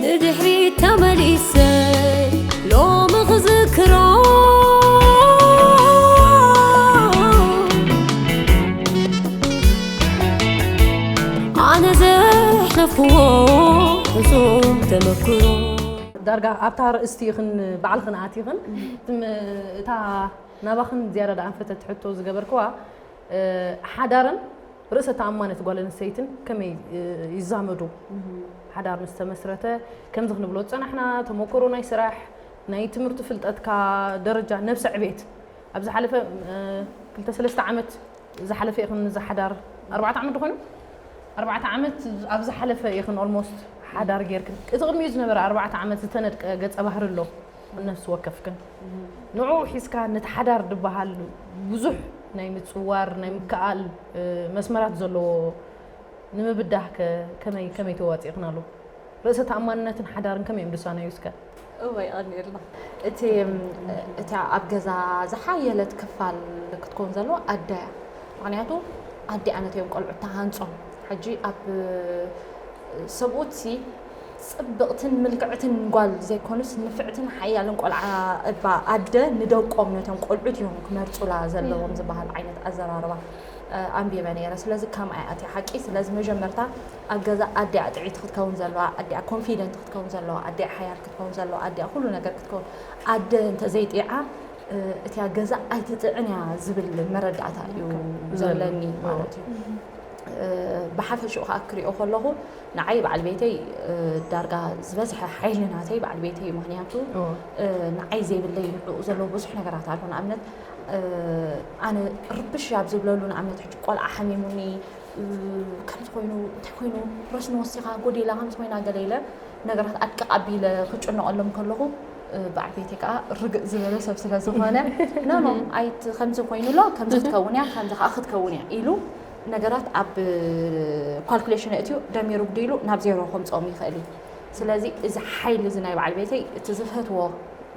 ንድሕሪት ተመሊሰ ሎሚ ክዝክሮ ኣነ ዘሕለፍክዎ ሕሱም ተመክሮ። ዳርጋ ኣብታ ርእስቲ ኢኽን ባዕልኽን ኣቲኽን እትም- እታ ናባኽን ዝያዳ ደኣ ኣንፈተት ሕቶ ዝገበርክዋ እ፣ ሓዳርን ርእሰ ተኣማነት ጓል ኣንስተይትን ከመይ እ፣ ይዛመዱ? ሓዳር ምስ ተመስረተ ከምዚ ክንብሎ ዝጸናሕና ተመክሮ ናይ ስራሕ ናይ ትምህርቲ ፍልጠትካ ደረጃ ነብሰ ዕቤት ኣብ ዝሓለፈ እ፣ ክልተ ሰለስተ ዓመት ዝሓለፈ ኢኽን ዝሓዳር ኣርባዕተ ዓመት ዝኾኑ ኣርባዕተ ዓመት ኣብ ዝሓለፈ ኢኽን ኦልሞስት ሓዳር ጌርክን እቲ ቅድሚኡ ዝነበረ ኣርባዕተ ዓመት ዝተነድቀ ገጸ ባህሪ ኣሎ ነፍሲ ወከፍክን ንዕኡ ሒዝካ ነቲ ሓዳር ዝበሃል ብዙሕ ናይ ምጽዋር ናይ ምክኣል እ፣ መስመራት ዘለዎ ንምብዳህ ከ ከመይ ከመይ ተዋጺእኽናሉ? ርእሰ ተኣማንነትን ሓዳርን ከመይ እዮም ድሳነዩ እስከ? እወ ይቐንየልና። እቲ እም፣ እቲ ኣብ ገዛ ዝሓየለት ክፋል ክትከውን ዘለዎ ኣደ እያ። ምክንያቱ ኣዲኣ ነቶም ቆልዑት ተሃንጾም። ሕጂ ኣብ ሰብኡትሲ ጽብቕትን ምልክዕትን ጓል ዘይኮኑስ ንፍዕትን ሓያልን ቆልዓ እባ ኣደ ንደቆም ነቶም ቆልዑት እዮም ክመርጹላ ዘለዎም ዝበሃል ዓይነት ኣዘራርባ እ፣ ኣንቢበ ነይረ። ስለዚ ከምኣ እያ እቲ ሓቂ። ስለዚ መጀመርታ ኣብ ገዛ ኣዲኣ ጥዕይቲ ክትከውን ዘለዋ፣ ኣዲኣ ኮንፊደንት ክትከውን ዘለዋ፣ ኣዲኣ ሓያል ክትከውን ዘለዋ፣ ኣዲኣ ኩሉ ነገር ክትከውን ኣደ እንተዘይጢዓ እ፣ እቲያ ገዛ ኣይትጥዕን እያ ዝብል መረዳእታ እዩ ዘለኒ ማለት እዩ። እ፣ ብሓፈሽኡ ከዓ ክሪኦ ከለኹ ንዓይ በዓል ቤተይ እ፣ ዳርጋ ዝበዝሐ ሓይሊ ናተይ በዓል ቤተይ እዩ። ምክንያቱ እ፣ ንዓይ ዘይብለይ ንዕኡ ዘለዎ ብዙሕ ነገራት ኣሎ። ንኣብነት እ፣ ኣነ ርብሽ ኣብ ዝብለሉ ንኣብነት ሕጂ ቆልዓ ሓሚሙኒ እ፣ ከምዚ ኮይኑ እንታይ ኮይኑ ረስኒ ወሲኻ ጎዲላ ከምዚ ኮይና ገለ ኢለ ነገራት ኣድቅቕ ኣቢለ ክጭነቐሎም ከለኹ እ፣ በዓል ቤተይ ከዓ ርግእ ዝበለ ሰብ ስለ ዝኾነ ኖ ኖ ኣይቲ ከምዚ ኮይኑ ኣሎ ከምዚ ክትከውን እያ ከምዚ ከዓ ክትከውን እያ ኢሉ ነገራት ኣብ ካልኩሌሽን እትዩ ደሚሩ ግዲሉ ናብ ዜሮ ከምፅኦም ይኽእል እዩ። ስለዚ እዚ ሓይሊ እዚ ናይ በዓል ቤተይ እቲ ዝፈትዎ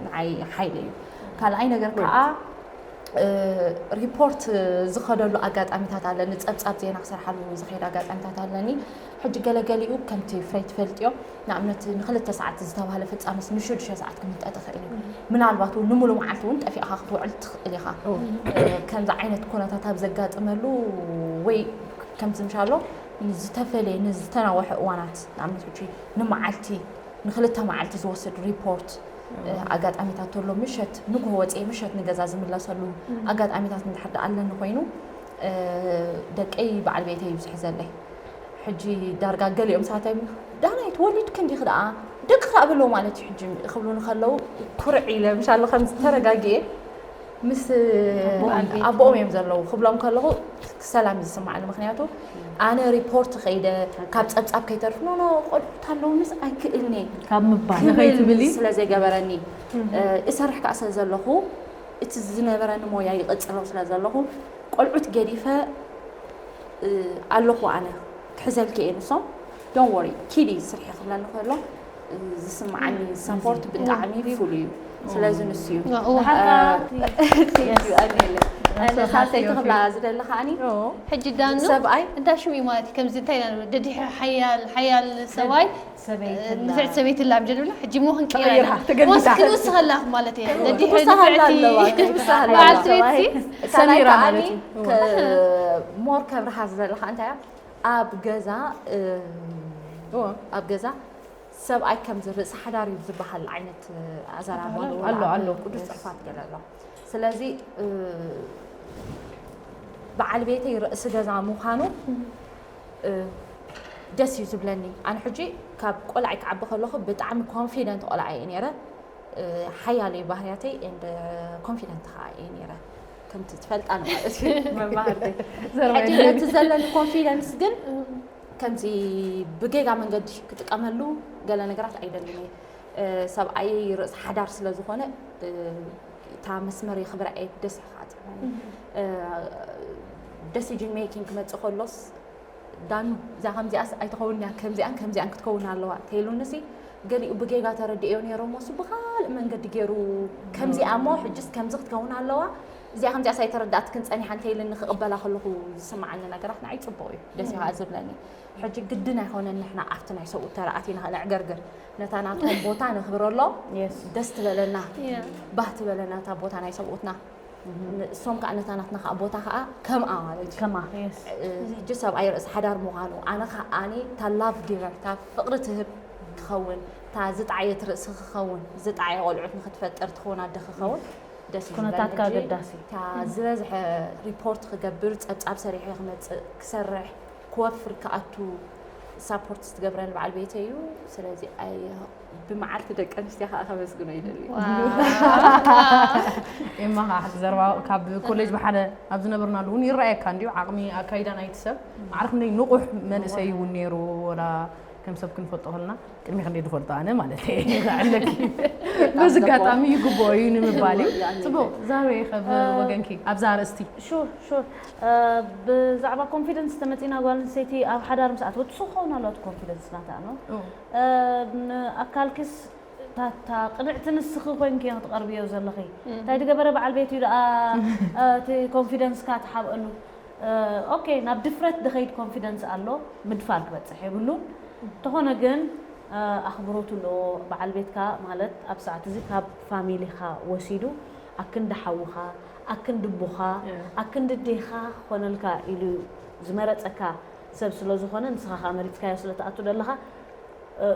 ንዓይ ሓይሊ እዩ። ካልኣይ ነገር ከዓ እ፣ ሪፖርት ዝኸደሉ ኣጋጣሚታት ኣለኒ። ጸብጻብ ዜና ክሰርሓሉ ዝኸይድ ኣጋጣሚታት ኣለኒ። ሕጂ ገለገሊኡ ከምቲ ፍረይ ትፈልጥዮ ንኣብነት ንክልተ ሰዓት ዝተባህለ ፍጻመስ ንሽዱሽተ ሰዓት ክምጠጥ ይኽእል እዩ። ምናልባት እውን ንሙሉ መዓልቲ እውን ጠፊእኻ ክትውዕል ትኽእል ኢኻ። እ፣ ከምዚ ዓይነት ኩነታት ኣብ ዘጋጥመሉ ወይ ከምዚ ምሻሎ ዝተፈለየ ንዝተናወሐ እዋናት ንኣብነት ሕጂ ንመዓልቲ ንክልተ መዓልቲ ዝወስድ ሪፖርት እ፣ ኣጋጣሚታት ተሎ ምሸት ንግሆ ወፅኤ ምሸት ንገዛ ዝምለሰሉ ኣጋጣሚታት እንድሕር ደኣ ኣለኒ ኮይኑ እ፣ ደቀይ በዓል ቤተይ እዩ ዝሕዘለይ። ሕጂ ዳርጋ ገሊኦም ሳታይ ዳናይት ወሊድኪ እንዲኺ ደኣ ደቂ ከኣ ብሎ ማለት እዩ ሕጂ ክብሉኒ ከለዉ ኩርዕ ኢለ ምሻሎ ከም ዝተረጋግኤ ምስ ኣቦኦም እዮም ዘለዉ ክብሎም ከለኹ ሰላም እዩ ዝስማዓኒ። ምክንያቱ ኣነ ሪፖርት ከይደ ካብ ጸብጻብ ከይተርፍ ኖ ኖ ቆልዑት ኣለዉ ምስ ኣይክእልኒ ካብ ምባል ክብል ንኸይትብሊ ስለ ዘይገበረኒ እ፣ እሰርሕ ከኣ ስለ ዘለኹ እቲ ዝነበረኒ ሞያ ይቕጽሎ ስለ ዘለኹ ቆልዑት ገዲፈ እ፣ ኣለኹ ኣነ ክሕዘልኪ እየ ንሶም ዶን ወሪ ኪዲ ስርሒ ክብለኒ ከሎ እ፣ ዝስምዓኒ ሰፖርት ብጣዕሚ ፍሉይ እዩ። ስለዚ ንሱ እዩ። እዋ። እ፣ thank you ኣድነለይ። እ፣ ሳልሰይቲ ክብላ ዝደሊ ከዓኒ ሕጂ ዳኑ ሰብኣይ እንታይ ሽም እዩ ማለት እዩ? ከምዚ እንታይ ኢና ንብል? ደዲሕ ሓያል ሓያል ሰብኣይ ሰበይቲ ንፍዕቲ ሰበይቲ ላ ምጀድብላ ሕጂ ሞ ክንቀይራ ተቐይራ፣ ኢና። ተገልቢጣ። ወስ ክንውስኸላ ማለት እየ። ደዲሕ ውሳሃላ ንፍዕቲ ኣለዋ ውሳሃላ በዓል ኣለዋ። ሰበይቲ ሰሚራ ከዓኒ ማለት እዩ። ሞር ከብርሃ ዝደለኻ እንታይ እያ ኣብ ገዛ እ፣ እዎ። ኣብ ገዛ ሰብኣይ ከም ዝርእሲ ሓዳር እዩ ዝበሃል ዓይነት ኣዘራርባ ኣሎ፣ ኣሎ። ቅዱስ ጽሑፋት ገለ ኣሎ። ስለዚ እ፣ በዓል ቤተይ ርእሲ ገዛ ምዃኑ እ፣ ደስ እዩ ዝብለኒ። ኣነ ሕጂ ካብ ቆልዓይ ክዓቢ ከለኹ ብጣዕሚ ኮንፊደንት ቆልዓ እየ ነይረ። እ፣ ሓያለይ ባህርያተይ ኤንድ ኮንፊደንት ከዓ እየ ነይረ። ከምቲ ትፈልጣ ንማለት እዩ መማህርተይ። ሕጂ ነቲ ዘለኒ ኮንፊደንስ ግን ከምዚ ብጌጋ መንገዲ ክጥቀመሉ ገለ ነገራት ኣይደልን እየ። እ፣ ሰብኣየይ ርእሲ ሓዳር ስለ ዝኾነ እ፣ እታ መስመር የኽብራ እየ ደስ ኢኻ ኣፅዕመኒ። እ፣ ደሲጅን ሜኪንግ ክመፅእ ከሎስ ዳኑ እዛ ከምዚኣስ ኣይትኸውን እያ ከምዚኣን ከምዚኣን ክትከውን ኣለዋ ተይሉንሲ ገሊኡ ብጌጋ ተረድእዮ ነይሮ ሞሱ ብካልእ መንገዲ ገይሩ ከምዚኣ እሞ ሕጅስ ከምዚ ክትከውን ኣለዋ እዚኣ ከምዚኣ ሳይተረዳእትክን ጸኒሓ እንተ ኢልኒ ክቕበላ ከለኹ ዝስምዓኒ ነገራት ንዓይ ጽቡቕ እዩ፣ ደስ እዩ ከዓ ዝብለኒ። ሕጂ ግድን ኣይኮነን ንሕና ኣብቲ ናይ ሰብኡት ተራ ኣቲና ከነዕገርግር። ነታ ናትኩም ቦታ ነኽብረሎም፣ Yes። ደስ ትበለና፣ Yeah። ባህ ትበለና እታ ቦታ ናይ ሰብኡትና። እሶም ከዓ ነታ ናትና ከዓ ቦታ ከዓ ከምኣ ማለት እዩ። ከምኣ፣ yes። እዚ ሕጂ ሰብኣይ ርእሲ ሓዳር ምዃኑ፣ ኣነ ከዓ እታ love giver፣ እታ ፍቕሪ ትህብ ክኸውን፣ እታ ዝጠዓየት ርእሲ ክኸውን፣ ዝጠዓየ ቆልዑት ንክትፈጥር ትኸውን ኣደ ክኸውን ደስ እዩ ዝብለኒ። ኩነታትካ ሕጂ ኣገዳሲ። እታ ዝበዝሐ ሪፖርት ክገብር፣ ጸብጻብ ሰሪሐ ክመጽእ፣ ክሰርሕ፣ ክወፍር፣ ክኣቱ ሳፖርት ዝትገብረኒ በዓል ቤተይ እዩ። ስለዚ ኣይ ብመዓልቲ ደቂ ኣንስትዮ ከዓ ከመስግኖ ይደሊ። ኤማ ከዓ ሓንቲ ዘረባ ካብ ኮሌጅ ብሓደ ኣብ ዝነበርናሉ እውን ይረኣየካ እንድዩ ዓቕሚ ኣካይዳ ናይቲ ሰብ። ማዕረ ክንደይ ንቑሕ መንእሰይ እውን ነይሩ፣ ወላ ከም ሰብ ክንፈልጦ ከለና ቅድሚ ክንደይ ዝፈልጦ ኣነ ማለት እየ። ክዕለኪ በዚ ኣጋጣሚ ይግብኦ እዩ ንምባል እዩ። ጽቡቕ ዛህበ ይኸብ ወገንኪ ኣብዛ ኣርእስቲ። ሹር ሹር። ብዛዕባ ኮንፊደንስ ተመፂና ጓል ኣንስተይቲ ኣብ ሓዳር ምስ ኣተወት ትስኾውን ኣለዋ ኮንፊደንስ ናታ ነው። ኣካልክስ ታታ ቅንዕቲ ንስኺ ኮይንኪ ክትቐርብዮ ዘለኺ። እንታይ ዝገበረ በዓል ቤት እዩ ደኣ እቲ ኮንፊደንስካ ትሓብአሉ። ኦኬ፣ ናብ ድፍረት ድኸይድ ኮንፊደንስ ኣሎ፣ ምድፋር ክበፅሕ የብሉን። እንተኾነ ግን ኣኽብሮት ኣለዎ በዓል ቤትካ። ማለት ኣብ ሰዓት እዚ ካብ ፋሚሊኻ ወሲዱ ኣክንዲ ሓውኻ፣ ኣክንዲ ኣቦኻ፣ ኣክንዲ ኣዴኻ ክኾነልካ ኢሉ ዝመረፀካ ሰብ ስለ ዝኾነ፣ ንስኻ ከዓ መሪፅካዮ ስለ ትኣቱ ዘለኻ፣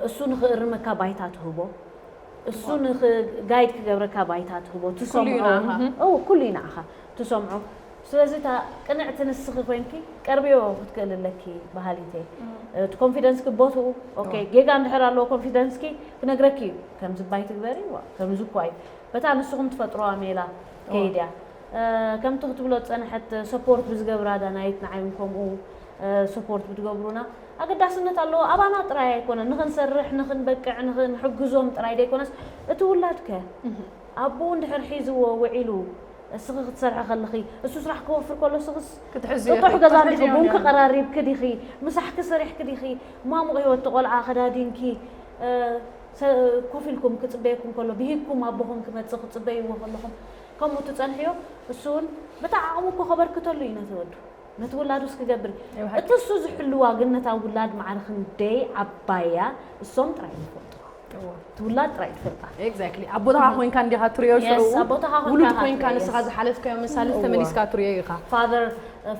እሱ ንኽእርመካ ባይታ ትህቦ፣ እሱ ንጋይድ ክገብረካ ባይታ ትህቦ፣ ትሰምዖ። ኩሉ እዩ ንዓኻ ትሰምዖ። ስለዚ እታ ቅንዕቲ ንስኺ ኮይንኪ ቀርብዮ ክትክእል ኣለኪ በሃሊተይ። እቲ ኮንፊደንስኪ ቦትኡ ኦኬ፣ ጌጋ እንድሕር ኣለዎ ኮንፊደንስኪ ክነግረኪ እዩ። ከምዚ ባይ ትግበሪ፣ ከምዚ እኳ እዩ። በታ ንስኹም ትፈጥሮዋ ሜላ ከይድ እያ። ከምቲ ክትብሎ ዝፀንሐት ሰፖርት ብዝገብራ ዳናይት ንዓይ እውን ከምኡ ሰፖርት ብትገብሩና ኣገዳስነት ኣለዎ። ኣባና ጥራይ ኣይኮነን፣ ንኽንሰርሕ፣ ንኽንበቅዕ፣ ንኽንሕግዞም ጥራይ ዘይኮነስ እቲ ውላድከ ኣቦኡ እንድሕር ሒዝዎ ውዒሉ እስኺ ክትሰርሒ ከለኺ እሱ ስራሕ ክወፍር ከሎ እስኽስ ክትሕዝዮ ጥጡሕ ኢኺ፣ ገዛ እንዲኺ ክትሕዝዮ ቡን ኢኺ። ክቐራሪብኪ ዲኺ፣ ምሳሕኪ ሰሪሕኪ ዲኺ፣ ማሙቕ ህይወት ቆልዓ ከዳዲንኪ ኮፍ ኢልኩም ክፅበየኩም ከሎ ብሂግኩም ኣቦኹም ክመፅእ ክትፅበይዎ ከለኹም ከምኡ ትፀንሕዮ። እሱ እውን በታ ዓቕሙ እኮ ከበርክተሉ እዩ ነቲ ወዱ። ነቲ ውላዱስ ክገብር እዩ። እቲ እሱ ዝሕልዋ ግን ነታ ውላድ ማዕረ ክንደይ ዓባይ እያ እሶም ጥራይ እዮም ዝፈልጡ። እቲ ውላድ ጥራይ ትፈልጣ። ኤግዛክትሊ ኣብ ቦታኻ ኮይንካ እንዲኻ ትሪኦ ሽዑ ኣብ ቦታኻ ውሉድ ኮይንካ ኮይንካ ትሪኦ፣ ንስኻ yes። ዝሓለፍካዮ መሳልት ተመሊስካ ትሪኦ ኢኻ። Father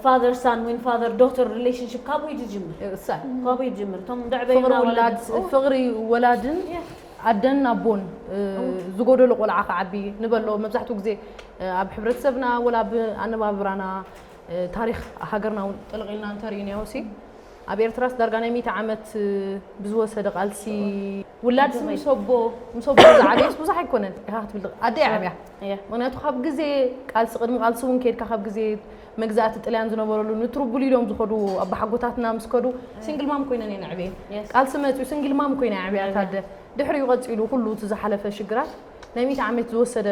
father son when father daughter relationship ካብኡ እዩ ዝጅምር። እሳይ ካብኡ እዩ ዝጅምር። እቶም ፍቕሪ ደዕበና ውላድ ፍቕሪ ወላድን Yeah። ኣደን ኣቦን ዝጎደሎ ቆልዓ ክዓቢ ንበሎ። መብዛሕትኡ ግዜ ኣብ ሕብረተሰብና ወላ ኣብ ኣነባብራና ታሪኽ ሃገርና እውን ጥልቕ ኢልና እንተሪእናዮ ሲ ኣብ ኤርትራስ ዳርጋ ናይ ሚእቲ ዓመት ብዝወሰደ ቃልሲ ውላድስ ምስ ኣቦ ምስ ኣቦ ዝዓብየስ ብዙሕ ኣይኮነን ኢኻ ክትብል ኣደ እያ ዓብያ። እያ። ምክንያቱ ካብ ግዜ ቃልሲ ቅድሚ ቃልሲ እውን ከይድካ ካብ ግዜ መግዛእቲ ጥልያን ዝነበረሉ ንትርጉል ኢሎም ዝኸዱ ኣባሓጎታትና ምስ ከዱ ሲንግል ማም ኮይነን እየን ኣዕብየን። Yes። ቃልሲ መፅዩ ሲንግል ማም ኮይና ኣዕብያ ታደ ድሕሪኡ ቀፂሉ ኩሉ እቲ ዝሓለፈ ሽግራት ናይ ሚእቲ ዓመት ዝወሰደ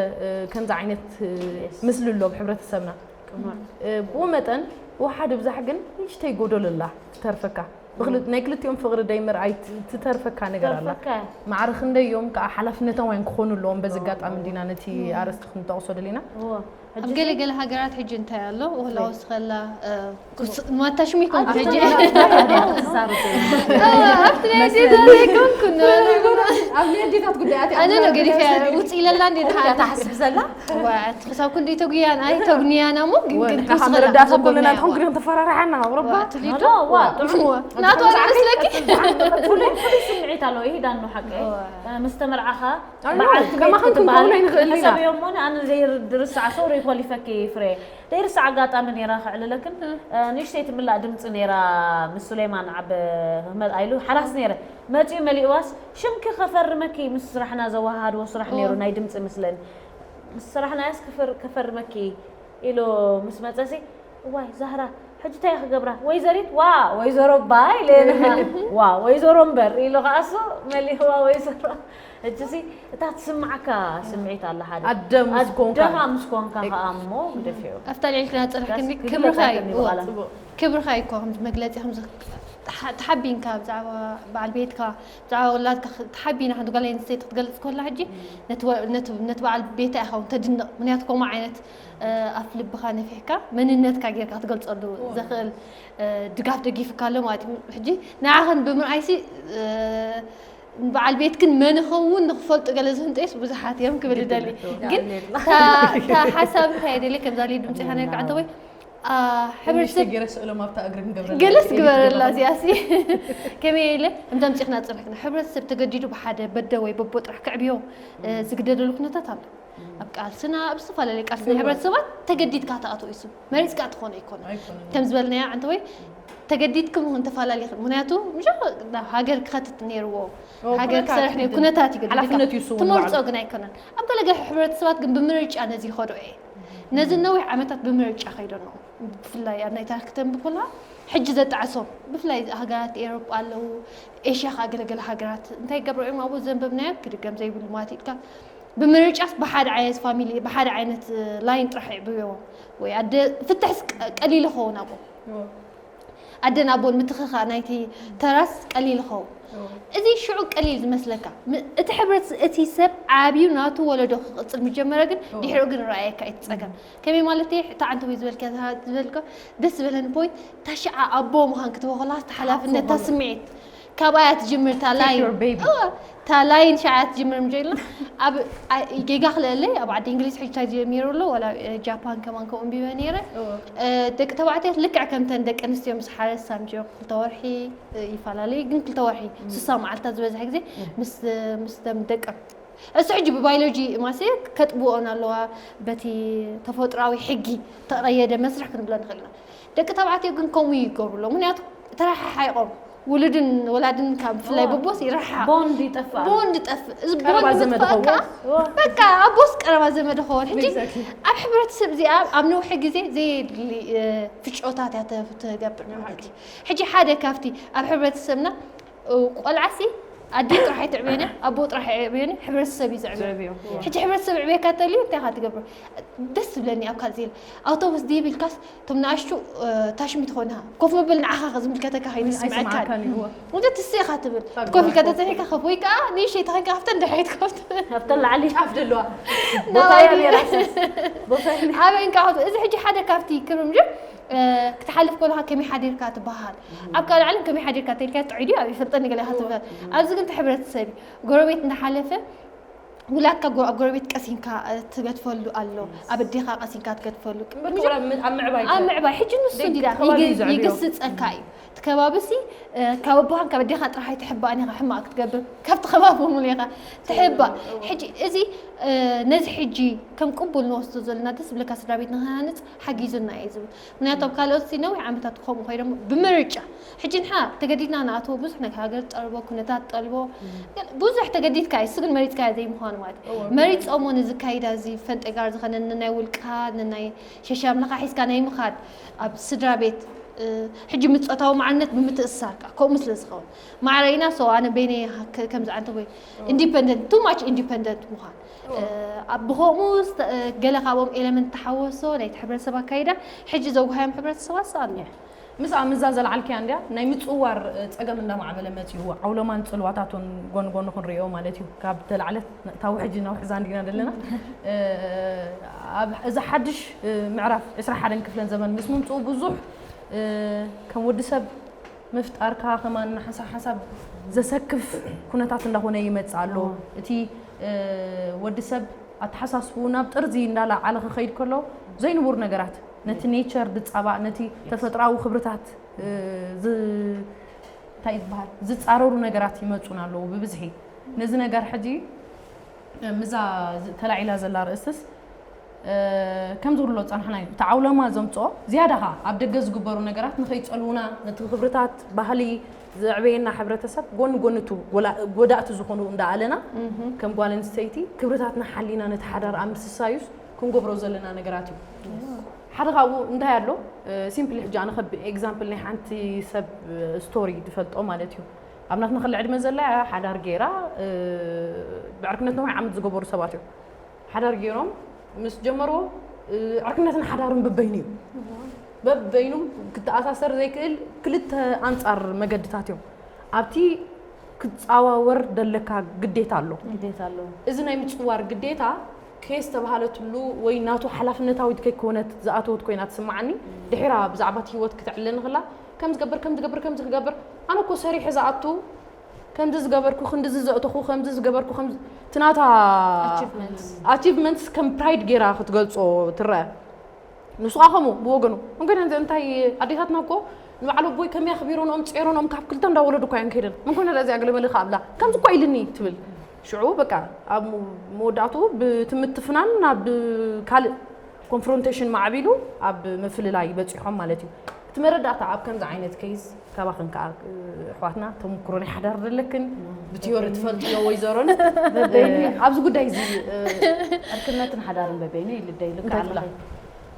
ከምዚ ዓይነት Yes። ምስሊ ኣሎ ኣብ ሕብረተሰብና። ብኡ መጠን ወሓድ ብዛሕ ግን ንእሽተይ ጎደሎ ኣላ ትተርፈካ። ብክል- ናይ ክልቲኦም ፍቕሪ ደይ ምርኣይ ት- ትተርፈካ ነገር ኣላ። ተርፈካ። ማዕረ ክንደይ እዮም ከዓ ሓላፍነታውያን ክኾኑ ኣለዎም። በዚ ኣጋጣሚ እንዲና ነቲ ኣርእስቲ ክንጠቕሶ ደሊና። እዎ። ኣብ ገለ ገለ ሃገራት ሕጂ እንታይ ኣሎ ውህላው ስኸላ ማታ ሽሙ ይኮን ሕጂ ትዛረብ ኣብቲ ናይ ኣዴታት ዘይኮንኩ ኣብ ናይ ኣዴታት ጉዳያት እያ ኣነ ነው ገዲፈ ውፅእ ኢለላ እንዴ እያ ትሓታ ትሓስብ ዘላ። ክሳብ ክንደይ ተጉያን ኣይ ተጉንያና ሞ ግን ግን ንሕና ካብ መረዳእታ ኮለና ትኹን ግሪን ተፈራርሓና ኣውሮፓ ትሊዶ ዋ ጥዑም። ናቱ ኣለስለኪ ፍሉይ ፍሉይ ስምዒት ኣለዎ። ይሄ ዳኖ ሓቂ ምስ ተመርዓኻ ኣሉ፣ በዓልቲ ቤት ከማኽን ክትበሃል ክንከውን ኣይንኽእልን ኢና። ሕሰብዮ እሞ ኣነ ዘይርሳዕ ሶሪ ፖሊፈኪ ፍሬ ዘይርሳዕ ኣጋጣሚ ነይራ ክዕልለክን ንእሽተይ ትምላእ ድምፂ ነይራ ምስ ሱሌማን ዓብ ክመልኣ ኢሉ ሓራስ ነይረ መፂኡ መሊእዋስ ሽምኪ ከፈርመኪ ምስ ስራሕና ዘወሃሃድዎ ስራሕ ነይሩ ናይ ድምፂ ምስለኒ ምስ ስራሕናያስ ክፈር- ከፈርመኪ ኢሉ ምስ መፀሲ እዋይ ዛህራ ሕጂ እንታይ ክገብራ ወይዘሪት ዋ ወይዘሮ ባይ ለየለኻ ዋ ወይዘሮ እምበር ኢሉ ከዓሱ መሊእዋ ወይዘሮ ሕጂሲ እታ ትስምዓካ ስምዒት ኣላ ሓደ ኣደ ምስ ኮንካ። ኣደኻ ምስ ኮንካ ከዓ እሞ ግደፍዮ ኣብታ ልዕልክና ፅርሕ ክንዲ ክብለካ ክብርኻ እዩ ይከኒ እዋ። በቓላ። ክብርኻ እዩ እኮ ከምዚ መግለፂ ከምዚ ተሓ- ተሓቢንካ ብዛዕባ በዓል ቤትካ፣ ብዛዕባ ወላድካ ክ- ተሓቢና ሓንቲ ጓል ኣንስተይቲ ክትገልጽ ከላ ሕጂ፣ ነቲ ወ- ነቲ ነቲ በዓል ቤታ ኢኻ እውን ተድንቕ። ምክንያቱ ከምኡ ዓይነት ኣፍ ልብኻ ነፊሕካ መንነትካ ጌርካ ክትገልጸሉ ዘኽእል ድጋፍ ደጊፍካ ኣሎ ማለት እዩ። ሕጂ ንዓኽን ብምርኣይሲ በዓል ቤትክን መን ይኸውን ንኽፈልጡ ገለ ዝህንጠዩስ ብዙሓት እዮም ክብል ይደሊ። ግን እታ ሓሳብ እንታይ ደሊ ከምዛ ድምፂ ካ ነርካ እንተ ወይ ሕብረተሰብ ገለ ስእሎም ኣብታ እግሪ ክንገብረ ገለስ ግበረላ እዚኣ ሲ ከመይ ኢለ ከምዛ ምፂኽና ፅንሕክና ሕብረተሰብ ተገዲዱ ብሓደ በደ ወይ በቦ ጥራሕ ክዕብዮ ዝግደደሉ ኩነታት ኣሎ። ኣብ ቃልስና ኣብ ዝተፈላለዩ ቃልሲ ናይ ሕብረተሰባት ተገዲድካ ትኣትዎ እዩ። መሪፅካ ትኾነ ኣይኮነ ከም ዝበልናዮ ዓንተ ወይ ተገዲድኩም እውን ተፈላለይክን ምክንያቱ ምሽ ናብ ሃገር ክኸትት ነይርዎ ሃገር ክሰርሕ ነይሩ ኩነታት ይገድድ ሓላፍነት እዩ እሱ እውን ትመርፆ ባዕሉ። ግን ኣይኮነን። ኣብ ገለገለ ሕብረተሰባት ግን ብምርጫ ነዚ ይኸዶ እየ ነዚ ነዊሕ ዓመታት ብምርጫ ከይዶ ኣለኹ። ብፍላይ ኣብ ናይ ታሪክ ክተንብ ከለካ ሕጂ ዘጣዕሶም ብፍላይ ሃገራት ኤሮጳ ኣለዉ ኤሽያ ከኣ ገለገለ ሃገራት እንታይ ይገብሩ እዮም ኣብኡ ዘንበብናዮ ክድገም ዘይብሉ ማለት ኢልካ ብምርጫስ ብሓደ ዓይነት ፋሚሊ ብሓደ ዓይነት ላይን ጥራሕ ይዕብዎ ወይ ኣደ ፍትሕስ ቀ- ቀሊል ይኸውን ኣብኡ ኣደን ኣቦን ምትኽኻእ ናይቲ ተራስ ቀሊል ይኸውን። እዚ ሽዑ ቀሊል ዝመስለካ ም- እቲ ሕብረት እቲ ሰብ ዓብዩ ናቱ ወለዶ ክቕፅል ምጀመረ ግን ድሕሪኡ ግን ረኣየካ እዩ እቲ ፀገም። ከመይ ማለት እዩ እታ ዓንተ ወይ ዝበልካ ዝበልካ ደስ ዝበለኒ ፖይንት እታ ሽዓ ኣቦ ምዃን ክትበ ከለካ እቲ ሓላፍነት እታ ስምዒት ካብኣ እያ ትጅምር እታ ላይን your baby. እዋ፣ እታ ላይን ሽዓ እያ ትጅምር ምጀ ኢልና ኣብ ኣ- ጌጋ ክልእለይ ኣብ ዓዲ እንግሊዝ ሕጂ እንታይ ጀሚሩ ኣሎ ዋላ እ፣ ጃፓን ከማን ከምኡ ኣንቢበ ነይረ እ፣ ደቂ ተባዕትዮ ልክዕ ከምተን ደቂ ኣንስትዮ ምስ ሓረሳ ምጀ ክልተ ወርሒ እ፣ ይፈላለዩ ግን ክልተ ወርሒ ስሳ መዓልታት ዝበዝሕ ግዜ ምስ ምስ ደም ደቀም እሱ ሕጂ ብባዮሎጂ ማሲ ከጥብኦን ኣለዋ በቲ ተፈጥራዊ ሕጊ ተቐየደ መስርሕ ክንብሎ ንኽእል ኢና። ደቂ ተባዕትዮ ግን ከምኡ ይገብሩ ኣለዉ ምክንያቱ ተረሓሓይቆም ውሉድን ወላድን ካብ ብፍላይ በቦስ ይረሓ ቦንድ ይጠፍእ ኣሎ። ቦንድ ጠፍእ እዚ ቀረባ ቦንድ ዘመድ ምጥፋእ ኸውን። ከኣ በቃ ኣቦስ ቀረባ ዘመድ ኸውን ሕጂ Exactly. ኣብ ሕብረተሰብ እዚኣ ኣብ ነውሒ ግዜ ዘየድሊ እ፣ ፍጮታት እያ ተ- ትገብር ማለት እዩ ሕጂ ሓደ ካብቲ ኣብ ሕብረተሰብና እ፣ ቆልዓሲ ኣዲ ጥራሕ ኣይትዕብዮን እያ ኣቦ ጥራሕ ኣይዕብዮን እያ ሕብረተሰብ እዩ ዘዕብዮ ዘዕብዮ። ሕጂ ሕብረተሰብ ዕብየካ ተልዩ እንታይ ኢኻ ትገብር ደስ ትብለኒ ኣብ ካልእ ዜለ ኣውቶቡስ ድይብ ኢልካስ እቶም ንኣሽቱ እ፣ ታሽሚ ትኾንካ ኮፍ መበል ንዓኻ ዝምልከተካ ከይኑ ዝስምዐካ ኣይስምዓካን እዩ እንተ ትስኻ ትብል ኮፍ ኢልካ ተፀኒሕካ ከፍ ወይ ከዓ ንእሽተይ ተኸንካ ካብተን ድሕሪት ከፍ ትብል ኣብተን ላዕሊ ጫፍ ዘለዋ ቦታ ናባይ እያ ነይራ። ቦታ እያ ነይራ። ኣበይ እንካ ከፍ እዚ ሕጂ ሓደ ካብቲ ክብሪ ምድር እ፣ ክትሓልፍ ከለካ ከመይ ሓዲርካ ትበሃል ኣብ ካልእ ዓለም ከመይ ሓዲርካ ተልካ ጥዑይ ድዩ ኣብ ይፈልጠኒ ገለ ኢኻ ትበሃል ኣብዚ ግን እቲ ሕብረተሰብ እዩ ጎረቤት እንዳሓለፈ ውላድካ ጎ- ኣብ ጎረቤት ቀሲንካ እ፣ ትገድፈሉ ኣሎ ኣብ ኣዴኻ ቀሲንካ ትገድፈሉ እምበር ትብላ ም- ኣብ ምዕባይ ኣብ ምዕባይ ሕጂ ንሱ ደቂ እንዲዳ ከባቢ እዩ ዘዕብዮ። ይገስፀካ እዩ እቲ ከባቢ ሲ እ፣ ካብ ኣቦኻን ካብ ኣዴኻ ጥራሕ ኣይትሕባእን ኢኻ ሕማቕ ክትገብር ካብቲ ከባቢ ሙሉ ኢኻ ትሕባእ ሕጂ እዚ እ፣ ነዚ ሕጂ ከም ቅቡል ንወስዶ ዘለና ደስ ዝብለካ ስድራ ቤት ንክሃንፅ ሓጊዙና እዩ ዝብል ምክንያቱ ኣብ ካልኦት ሲ ነዊሕ ዓመታት ክኸምኡ ኮይዶም ብምርጫ ሕጂ ንሓ ተገዲድና ንኣትዎ ብዙሕ ናይ ሃገር ጠልቦ ኩነታት ጠልቦ ግን ብዙሕ ተገዲድካ እዩ እሱ ግን መሪፅካ ዘይምዃኑ ማለት እዩ መሪፆሞ ንዝካይዳ እዚ ፈንጠጋር ዝኸነ ንናይ ውልቃ ንናይ ሸሻ ኣምላኻ ሒዝካ ናይ ምኻድ ኣብ ስድራ ቤት እ፣ ሕጂ ምጾታዊ ማዕርነት ብምትእስሳር ከዓ ከምኡ ስለ ዝኸውን ማዕረ ኢና so ኣነ በይነይ ከ- ከምዚ ዓንተ ወይ ኢንዲፐንደንት too much independent ምዃን እ፣ ኣብ ብኸምኡ ዝተ- እ፣ ገለ ካብኦም ኤለመንት ተሓወሶ ናይቲ ሕብረተሰብ ኣካይዳ ሕጂ ዘጉሃዮም ሕብረተሰባት ኣሎ ምስኣ ምዛ ዘልዓልክያ እንድያ ናይ ምፅዋር እ፣ ፀገም እንዳማዕበለ መፂኡ ዓውሎማን ፅልዋታቱን ጎን ጎን ክንሪኦ ማለት እዩ ካብ ተላዕለት እታ ውሕጅ እና ውሕዛ እንዲና ዘለና እ፣ ኣብ እዚ ሓድሽ እ፣ ምዕራፍ ዕስራ ሓደን ክፍለን ዘመን ምስ ምምፅኡ ብዙሕ እ፣ ከም ወዲ ሰብ ምፍጣርካ ከማን ንሓንሳብ ሓንሳብ ዘሰክፍ ኩነታት እንዳኾነ ይመፅእ ኣሎ እቲ እ፣ ወዲ ሰብ ኣተሓሳስቡ ናብ ጥርዚ እንዳለዓለ ክኸይድ ከሎ ዘይንቡር ነገራት ነቲ ኔቸር ዝፃባእ ነቲ ተፈጥራዊ ክብርታት እ፣ ዝ- እንታይ ዝበሃል ዝፃረሩ ነገራት ይመፁን ኣለዉ ብብዝሒ ነዚ ነገር ሕጂ እ፣ ምዛ ዝ- ተላዒላ ዘላ ርእስትስ እ፣ ከም ዝብሎ ፃንሕና እዩ እቲ ዓውለማ ዘምፅኦ ዝያዳ ኸዓ ኣብ ደገ ዝግበሩ ነገራት ንኸይፀልዉና ነቲ ክብርታት ባህሊ ዘዕበየና ሕብረተሰብ ጎኒ ጎኒ እቲ ጎላ- ጎዳእቲ ዝኾኑ እንዳኣለና ከም ጓል ኣንስተይቲ ክብርታትና ሓሊና ነቲ ሓዳር ኣብ ምስሳዩስ ክንገብሮ ዘለና ነገራት እዩ ሓደ ካብኡ እንታይ ኣሎ ሲምፕሊ ሕጂ ኣነ ከብ ኤግዛምፕል ናይ ሓንቲ ሰብ ስቶሪ ዝፈልጦ ማለት እዩ ኣብ ናትና ክሊ ዕድመ ዘላ እያ ሓዳር ገይራ እ፣ ብዕርክነት ነዊሕ ዓመት ዝገበሩ ሰባት እዮም ሓዳር ገይሮም ምስ ጀመርዎ እ፣ ዕርክነትን ሓዳርን በበይኑ እዩ በበይኑ ክተኣሳሰር ዘይክእል ክልተ ኣንጻር መገድታት እዮም። ኣብቲ ክትጻዋወር ደለካ ግዴታ ኣሎ። ግዴታ ኣለዎ። እዚ ናይ ምጽዋር ግዴታ ከየስተባሃለትሉ ወይ ናቱ ሓላፍነታዊት ከይኮነት ዝኣተወት ኮይና ትስምዓኒ። ድሒራ ብዛዕባ እቲ ህይወት ክትዕለ ንኽላ ከም ዝገብር ከም ዝገብር ከም ዝገብር ኣነ እኮ ሰሪሐ ዝኣቱ ከምዚ ዝገበርኩ ክንድዚ ዘእተኹ ከምዚ ዝገበርኩ ከምዚ ትናታ Achievements። ኣቺቭመንትስ ከም ፕራይድ ጌራ ክትገልጾ ትረአ። ንሱ ከኣ ከምኡ ብወገኑ እንኮይና እንታይ ኣዴታትና እኮ ንባዕሉ ኣቦይ ከመይ ኣኽቢሮንኦም ጸይሮንኦም ካብ ክልተ እንዳወለዱ እኳ እየን ከይደን እንኮይና እዚኣ ገለመለ ከኣብላ ከምዚ እኳ ኢልኒ ትብል። ሽዑ በቃ ኣብ መወዳእቱ ብትምትፍናን ናብ ካልእ ኮንፍሮንቴሽን ማዕቢሉ ኣብ ምፍልላይ በጺሖም ማለት እዩ። እቲ መረዳእታ ኣብ ከምዚ ዓይነት ኬዝ ካባኽን ከዓ ኣሕዋትና ተመክሮ ናይ ሓዳር ዘለክን ብቲዮሪ ትፈልጥዮ ወይዘሮን ኣብዚ ጉዳይ እዚ ዕርክነትን ሓዳርን በበይኑ ይልደይ ልካ እንታይ ትብላ? ኣለኸ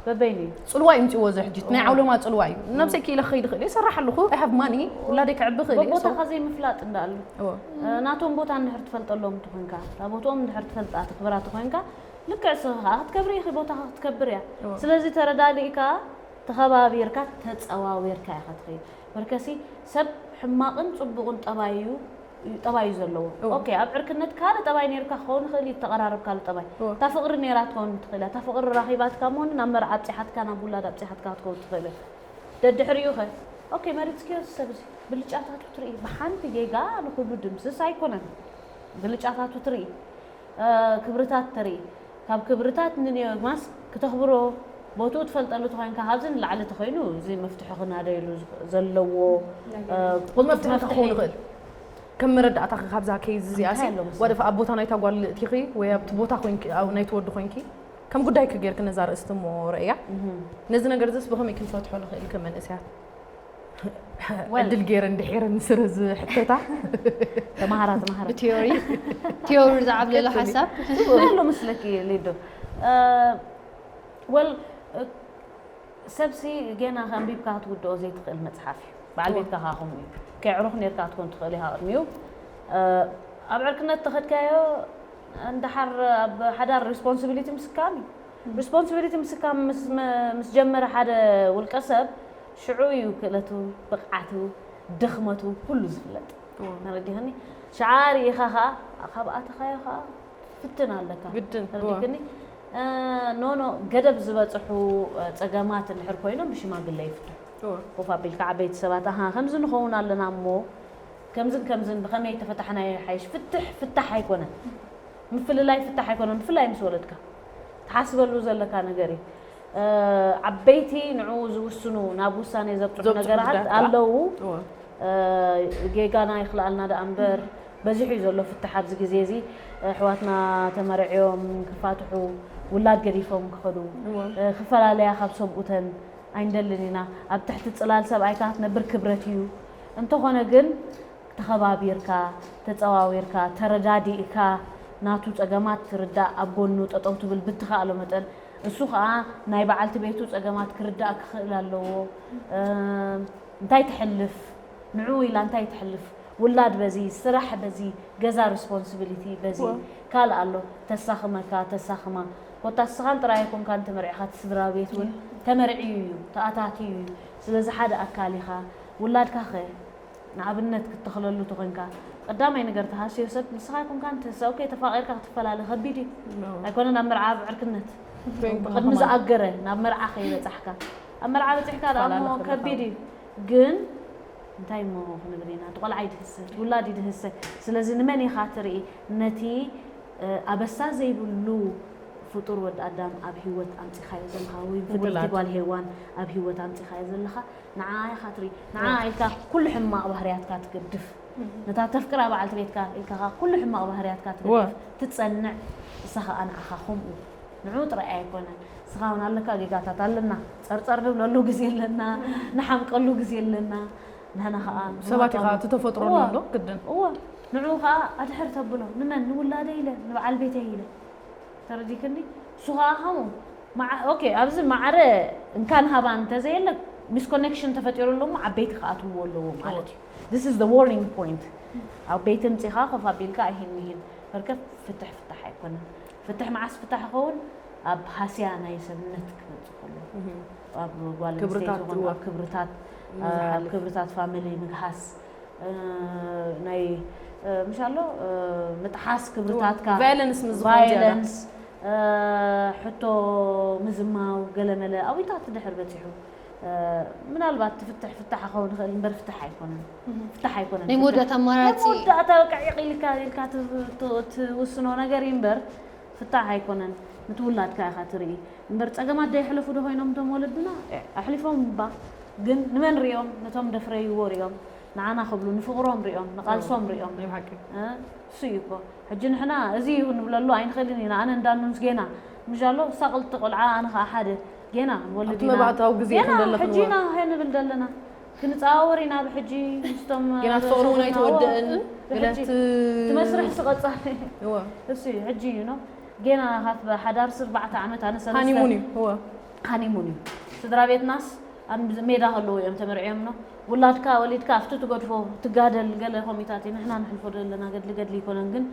በበይኑ እዩ። ጽልዋ ይምፅዎ እዚ ሕጂ ናይ ዓውለማ ጽልዋ እዩ። ነብሰይ ክኢለ ክኸይድ ይኽእል እየ፣ ይሰርሕ ኣለኹ፣ I have money፣ ውላደይ ክዕቢ ይኽእል እየ። So- ቦታኻ ዘይምፍላጥ እንዳኣሉ እወ። ናቶም ቦታ እንድሕር ትፈልጠሎም ተኾይንካ፣ እታ ቦትኦም እንድሕር ትፈልጣ ተኽብራ ተኾይንካ፣ ልክዕ ስኻ ከዓ ክትከብሪ ኢኺ፣ ቦታኻ ክትከብር እያ። እወ። ስለዚ ተረዳዲእካ ተኸባቢርካ ተፀዋዊርካ ኢኻ ትኸይድ። በርከሲ ሰብ ሕማቕን ፅቡቕን ጠባይ እዩ ጠባይ እዩ ዘለዎ። እወ። ኦኬ፣ ኣብ ዕርክነት ካልእ ጠባይ ነይርካ ክኸውን ይኽእል እዩ፣ ተቐራረብ ካልእ ጠባይ። እወ። እታ ፍቕሪ ነይራ ትኸውን ትኽእል እያ። እታ ፍቕሪ ራኺባትካ እሞ ናብ መርዓ ኣብፂሓትካ፣ ናብ ውላድ ኣብፂሓትካ ክትከውን ትኽእል እያ። ደድሕሪኡ ኸ ኦኬ፣ መሪፅክዮ እዚ ሰብ እዚ ብልጫታቱ ትርኢ። ብሓንቲ ጌጋ ንኹሉ ድምስስ ኣይኮነን። ብልጫታቱ ትርኢ፣ እ፣ ክብርታት ትርኢ። ካብ ክብርታት ንንዮማስ ክተኽብሮ ቦትኡ ትፈልጠሉ ተኾይንካ ካብዚ ንላዕሊ ተኾይኑ እዚ መፍትሒ ክናደይሉ ዝኽ- ዘለዎ እ፣ ቁልጡፍ መፍትሒ ክኸውን ይኽእል። ከም መረዳእታ ካብዛ ኬዝ እዚኣ እንታይ ኣሎ መሰለህ? ወደ ኣብ ቦታ ናይታ ጓል እቲኺ ወይ ኣብቲ ቦታ ኮይንኪ ኣብ ናይቲ ወዲ ኮይንኪ ከም ጉዳይ ክጌርክ ነዛ ርእስቲ እሞ ረእያ። እህም። ነዚ ነገር እዚስ ብኸመይ ክንፈትሖ ንኽእል ከም መንእሰያት? Well- ዕድል ገይረ እንድሒረ ንስረ ዝሕተታ ተማሃራ ተማሃራ ብቲዮሪ ቲዮሪ ዝዓብለለ ሓሳብ እንታይ ኣሎ መስለኪ ሊዶ? እ፣ ወል እ፣ ሰብሲ ጌና ከንቢብካ ክትውድኦ ዘይትኽእል መፅሓፍ እዩ። በዓል እወ። ቤትካ ከዓ ከምኡ እዩ። ከይዕሩኽ ነርካ ክትኮን ትኽእል ኢኻ ቅድሚኡ። እ፣ ኣብ ዕርክነት ተኸድካዮ እንድሓር ኣብ ሓዳር ሪስፖንሲቢሊቲ ምስካም እዩ። ሪስፖንሲቢሊቲ ምስካም ምስ መ- ምስ ጀመረ ሓደ ውልቀ ሰብ ሽዑ እዩ ክእለቱ፣ ብቕዓቱ፣ ድኽመቱ ኩሉ ዝፍለጥ። እወ። ተረዲኸኒ? ሽዓ ርኢኻ ኸዓ ካብ ኣተኻዮ ኸዓ ፍትን ኣለካ። ግድን፣ ተረዲክኒ? እ፣ ኖ ኖ ገደብ ዝበፅሑ እ፣ ፀገማት እንድሕር ኮይኖም ብሽማግለ ይፍትሑ። እወ። ኮፍ ኣቢልካ ዓበይቲ ሰባት ኣሃ ከምዚ ንኸውን ኣለና እሞ ከምዝን ከምዝን ብኸመይ ተፈታሕናዮ ይሓይሽ። ፍትሕ ፍታሕ ኣይኮነን። ምፍልላይ ፍታሕ ኣይኮነን፣ ብፍላይ ምስ ወለድካ ትሓስበሉ ዘለካ ነገር እዩ። እ፣ ዓበይቲ ንዕኡ ዝውስኑ ናብ ውሳኔ ዘብፅሑ ዘብፅሑ ነገራት ጉዳያት ከኣ። ኣለዉ። እወ። እ፣ ጌጋና ይኽልኣልና ደኣ እምበር በዚሑ እዩ ዘሎ ፍትሕ ኣብዚ ግዜ እዚ። ኣሕዋትና ተመርዕዮም ክፋትሑ፣ ውላድ ገዲፎም ክኸዱ፣ እወ። እ፣ ክፈላለያ ካብ ሰብኡተን ኣይንደልን ኢና። ኣብ ትሕቲ ፅላል ሰብኣይ ከኣ ክትነብር ክብረት እዩ። እንተኾነ ግን ተኸባቢርካ፣ ተፀዋዊርካ፣ ተረዳዲእካ ናቱ ፀገማት ትርዳእ ኣብ ጎኑ ጠጠው ትብል ብትኸኣሎ መጠን እሱ ኸዓ ናይ በዓልቲ ቤቱ ፀገማት ክርዳእ ክኽእል ኣለዎ። እ፣ እንታይ ትሕልፍ ንዑ ኢላ እንታይ ትሕልፍ ውላድ በዚ ስራሕ በዚ ገዛ ሪስፖንሲቢሊቲ በዚ እወ። ካልእ ኣሎ ተሳኽመካ ተሳኽማ ኮታ ስኻን ጥራይ ኣይኮንካን ተመሪዕኻ እቲ ስድራ ቤት እውን ተመርዕዩ እዩ ተኣታትዩ እዩ። ስለዚ ሓደ ኣካል ኢኻ ውላድካ ኸ ንኣብነት ክትተኽለሉ ተኾይንካ ቀዳማይ ነገር ተሃስዮ ሰብ ንስኻ ኣይኮንካን ተሰብከ ተፋቒርካ ክትፈላለ ከቢድ እዩ። ኣይኮነ ናብ መርዓ ኣብ ዕርክነት Thank you። ቅድሚ ዝኣገረ ናብ መርዓ ከይበጻሕካ ኣብ መርዓ በጺሕካ ደኣ እሞ ፈላለ ከቢድ እዩ። ግን እንታይ እሞ ክንብል ኢና እቲ ቆልዓ ይድህሰ እቲ ውላድ ይድህሰ። ስለዚ ንመን ኢኻ ትርኢ ነቲ እ፣ ኣበሳ ዘይብሉ ፍጡር ወዲ ኣዳም ኣብ ህይወት ኣምጺኻዮ ዘለኻ ወይ ፍጥርቲ ፍጡራት። ጓል ሄዋን ኣብ ህይወት ኣምጺኻዮ ዘለኻ ንዓ ኢኻ ትርኢ። ንዓ ኢልካ ኩሉ ሕማቕ ባህርያትካ ትገድፍ። ነታ ተፍቅራ በዓልቲ ቤትካ ኢልካ ኸዓ ኩሉ ሕማቕ ባህርያትካ እወ። ትገድፍ ትጸንዕ። እሳ ኸዓ ንዓኻ ከምኡ ንዑ ጥራይ ኣይኮነን። እስኻ እውን ኣለካ ጌጋታት ኣለና። ጸርጸር ንብለሉ ግዜ ኣለና። ንሓምቀሉ ግዜ ኣለና። ንሕና ኸዓ ሰባት ኢኻ ንዋጣሉ። እቲ ተፈጥሮ እወ። ኣሎ ግድን። እወ ንዑ ኸዓ ኣድሕር ተብሎ ንመን ንውላደ ኢለ ንበዓል ቤተይ ኢለ ተረዲክኒ። እሱ ኸዓ ከምኡ መዓ- ኦኬ ኣብዚ ማዕረ እንካን ሃባን እንተዘየለ ሚስኮኔክሽን ተፈጢሩ ኣሎ እሞ ዓበይቲ ክኣትውዎ ኣለዎ ማለት እዩ። This is the warning point። ዓበይቲ ምፂኻ ኮፍ ኣቢልካ ኣይሂን ምሂን በርከት ፍትሕ ፍታሕ ኣይኮነን። ፍትሕ መዓስ ፍታሕ ይኸውን? ኣብ ሃስያ ናይ ሰብነት ክመጽእ ከሎ ኣብ ጓል ክብርታት ኣንስተይቲ ይኹን እወ። ኣብ ክብርታት ኣብ ዝሓልፍ። ክብርታት ፋሚሊ ምግሃስ እ፣ ናይ እ፣ ምሽ ኣሎ እ፣ ምጥሓስ ክብርታትካ ቫይለንስ ምስ ዝኾን ዝያዳ። ቫይለንስ እ፣ ሕቶ ምዝማው ገለመለ ኣብይታት ድሕር በፂሑ እ፣ ምናልባት ትፍትሕ ፍታሕ ክኸውን ይኽእል እምበር ፍታሕ ኣይኮነን ፍታሕ ኣይኮነን ናይ መወዳእታ ኣማራፂ መወዳእታ በቃ ዒቕ ኢልካ ኢልካ ት- ት- ትውስኖ ነገር እዩ እምበር ፍታሕ ኣይኮነን ምትውላድካ ኢኻ ትርኢ እምበር ጸገማት ደይሕለፉ ዶ ኮይኖም እቶም ወለድና ኣሕሊፎም እባ ግን ንመን ሪኦም ነቶም ደፍረይዎ ሪኦም ንዓና ክብሉ ንፍቕሮም ሪኦም ንቓልሶም ሪኦም ናይ ብሓቂ እ፣ እሱ እዩ እኮ ሕጂ ንሕና እዚ እዩ ንብለሉ ኣይንኽእልን ኢና ኣነ እንዳኑንስ ጌና ምሻሎ እሳ ቅልቲ ቆልዓ ኣነ ከዓ ሓደ ጌና ንወልድ ኣብቲ ኢና መባእታዊ ግዜ ጌና ክንደለ ሕጂ ክንወ- ኢና ሄንብል ዘለና ክንፀዋወር ኢና ብሕጂ ምስቶም ጌና ትፈቕሩ እውን ኣይተወደእን ብሕጂ ግለት ትመስርሕ ስቐፃሊ እወ እሱ እዩ ሕጂ እዩ ነው ጌና ካብ ሓዳር ስርባዕተ ዓመት ኣነ ሰለስተ ሃኒሙን እዩ እወ ሃኒሙን እዩ ስድራ ቤትናስ ኣብ ሜዳ ከለዉ እዮም ተመርዕዮም ነው ውላድካ ወሊድካ ኣብቲ ትገድፎ ትጋደል ገለ ኮሚታት እዩ ንሕና ንሕልፎ ዘለና ገድሊ ገድሊ ይኮነን ግን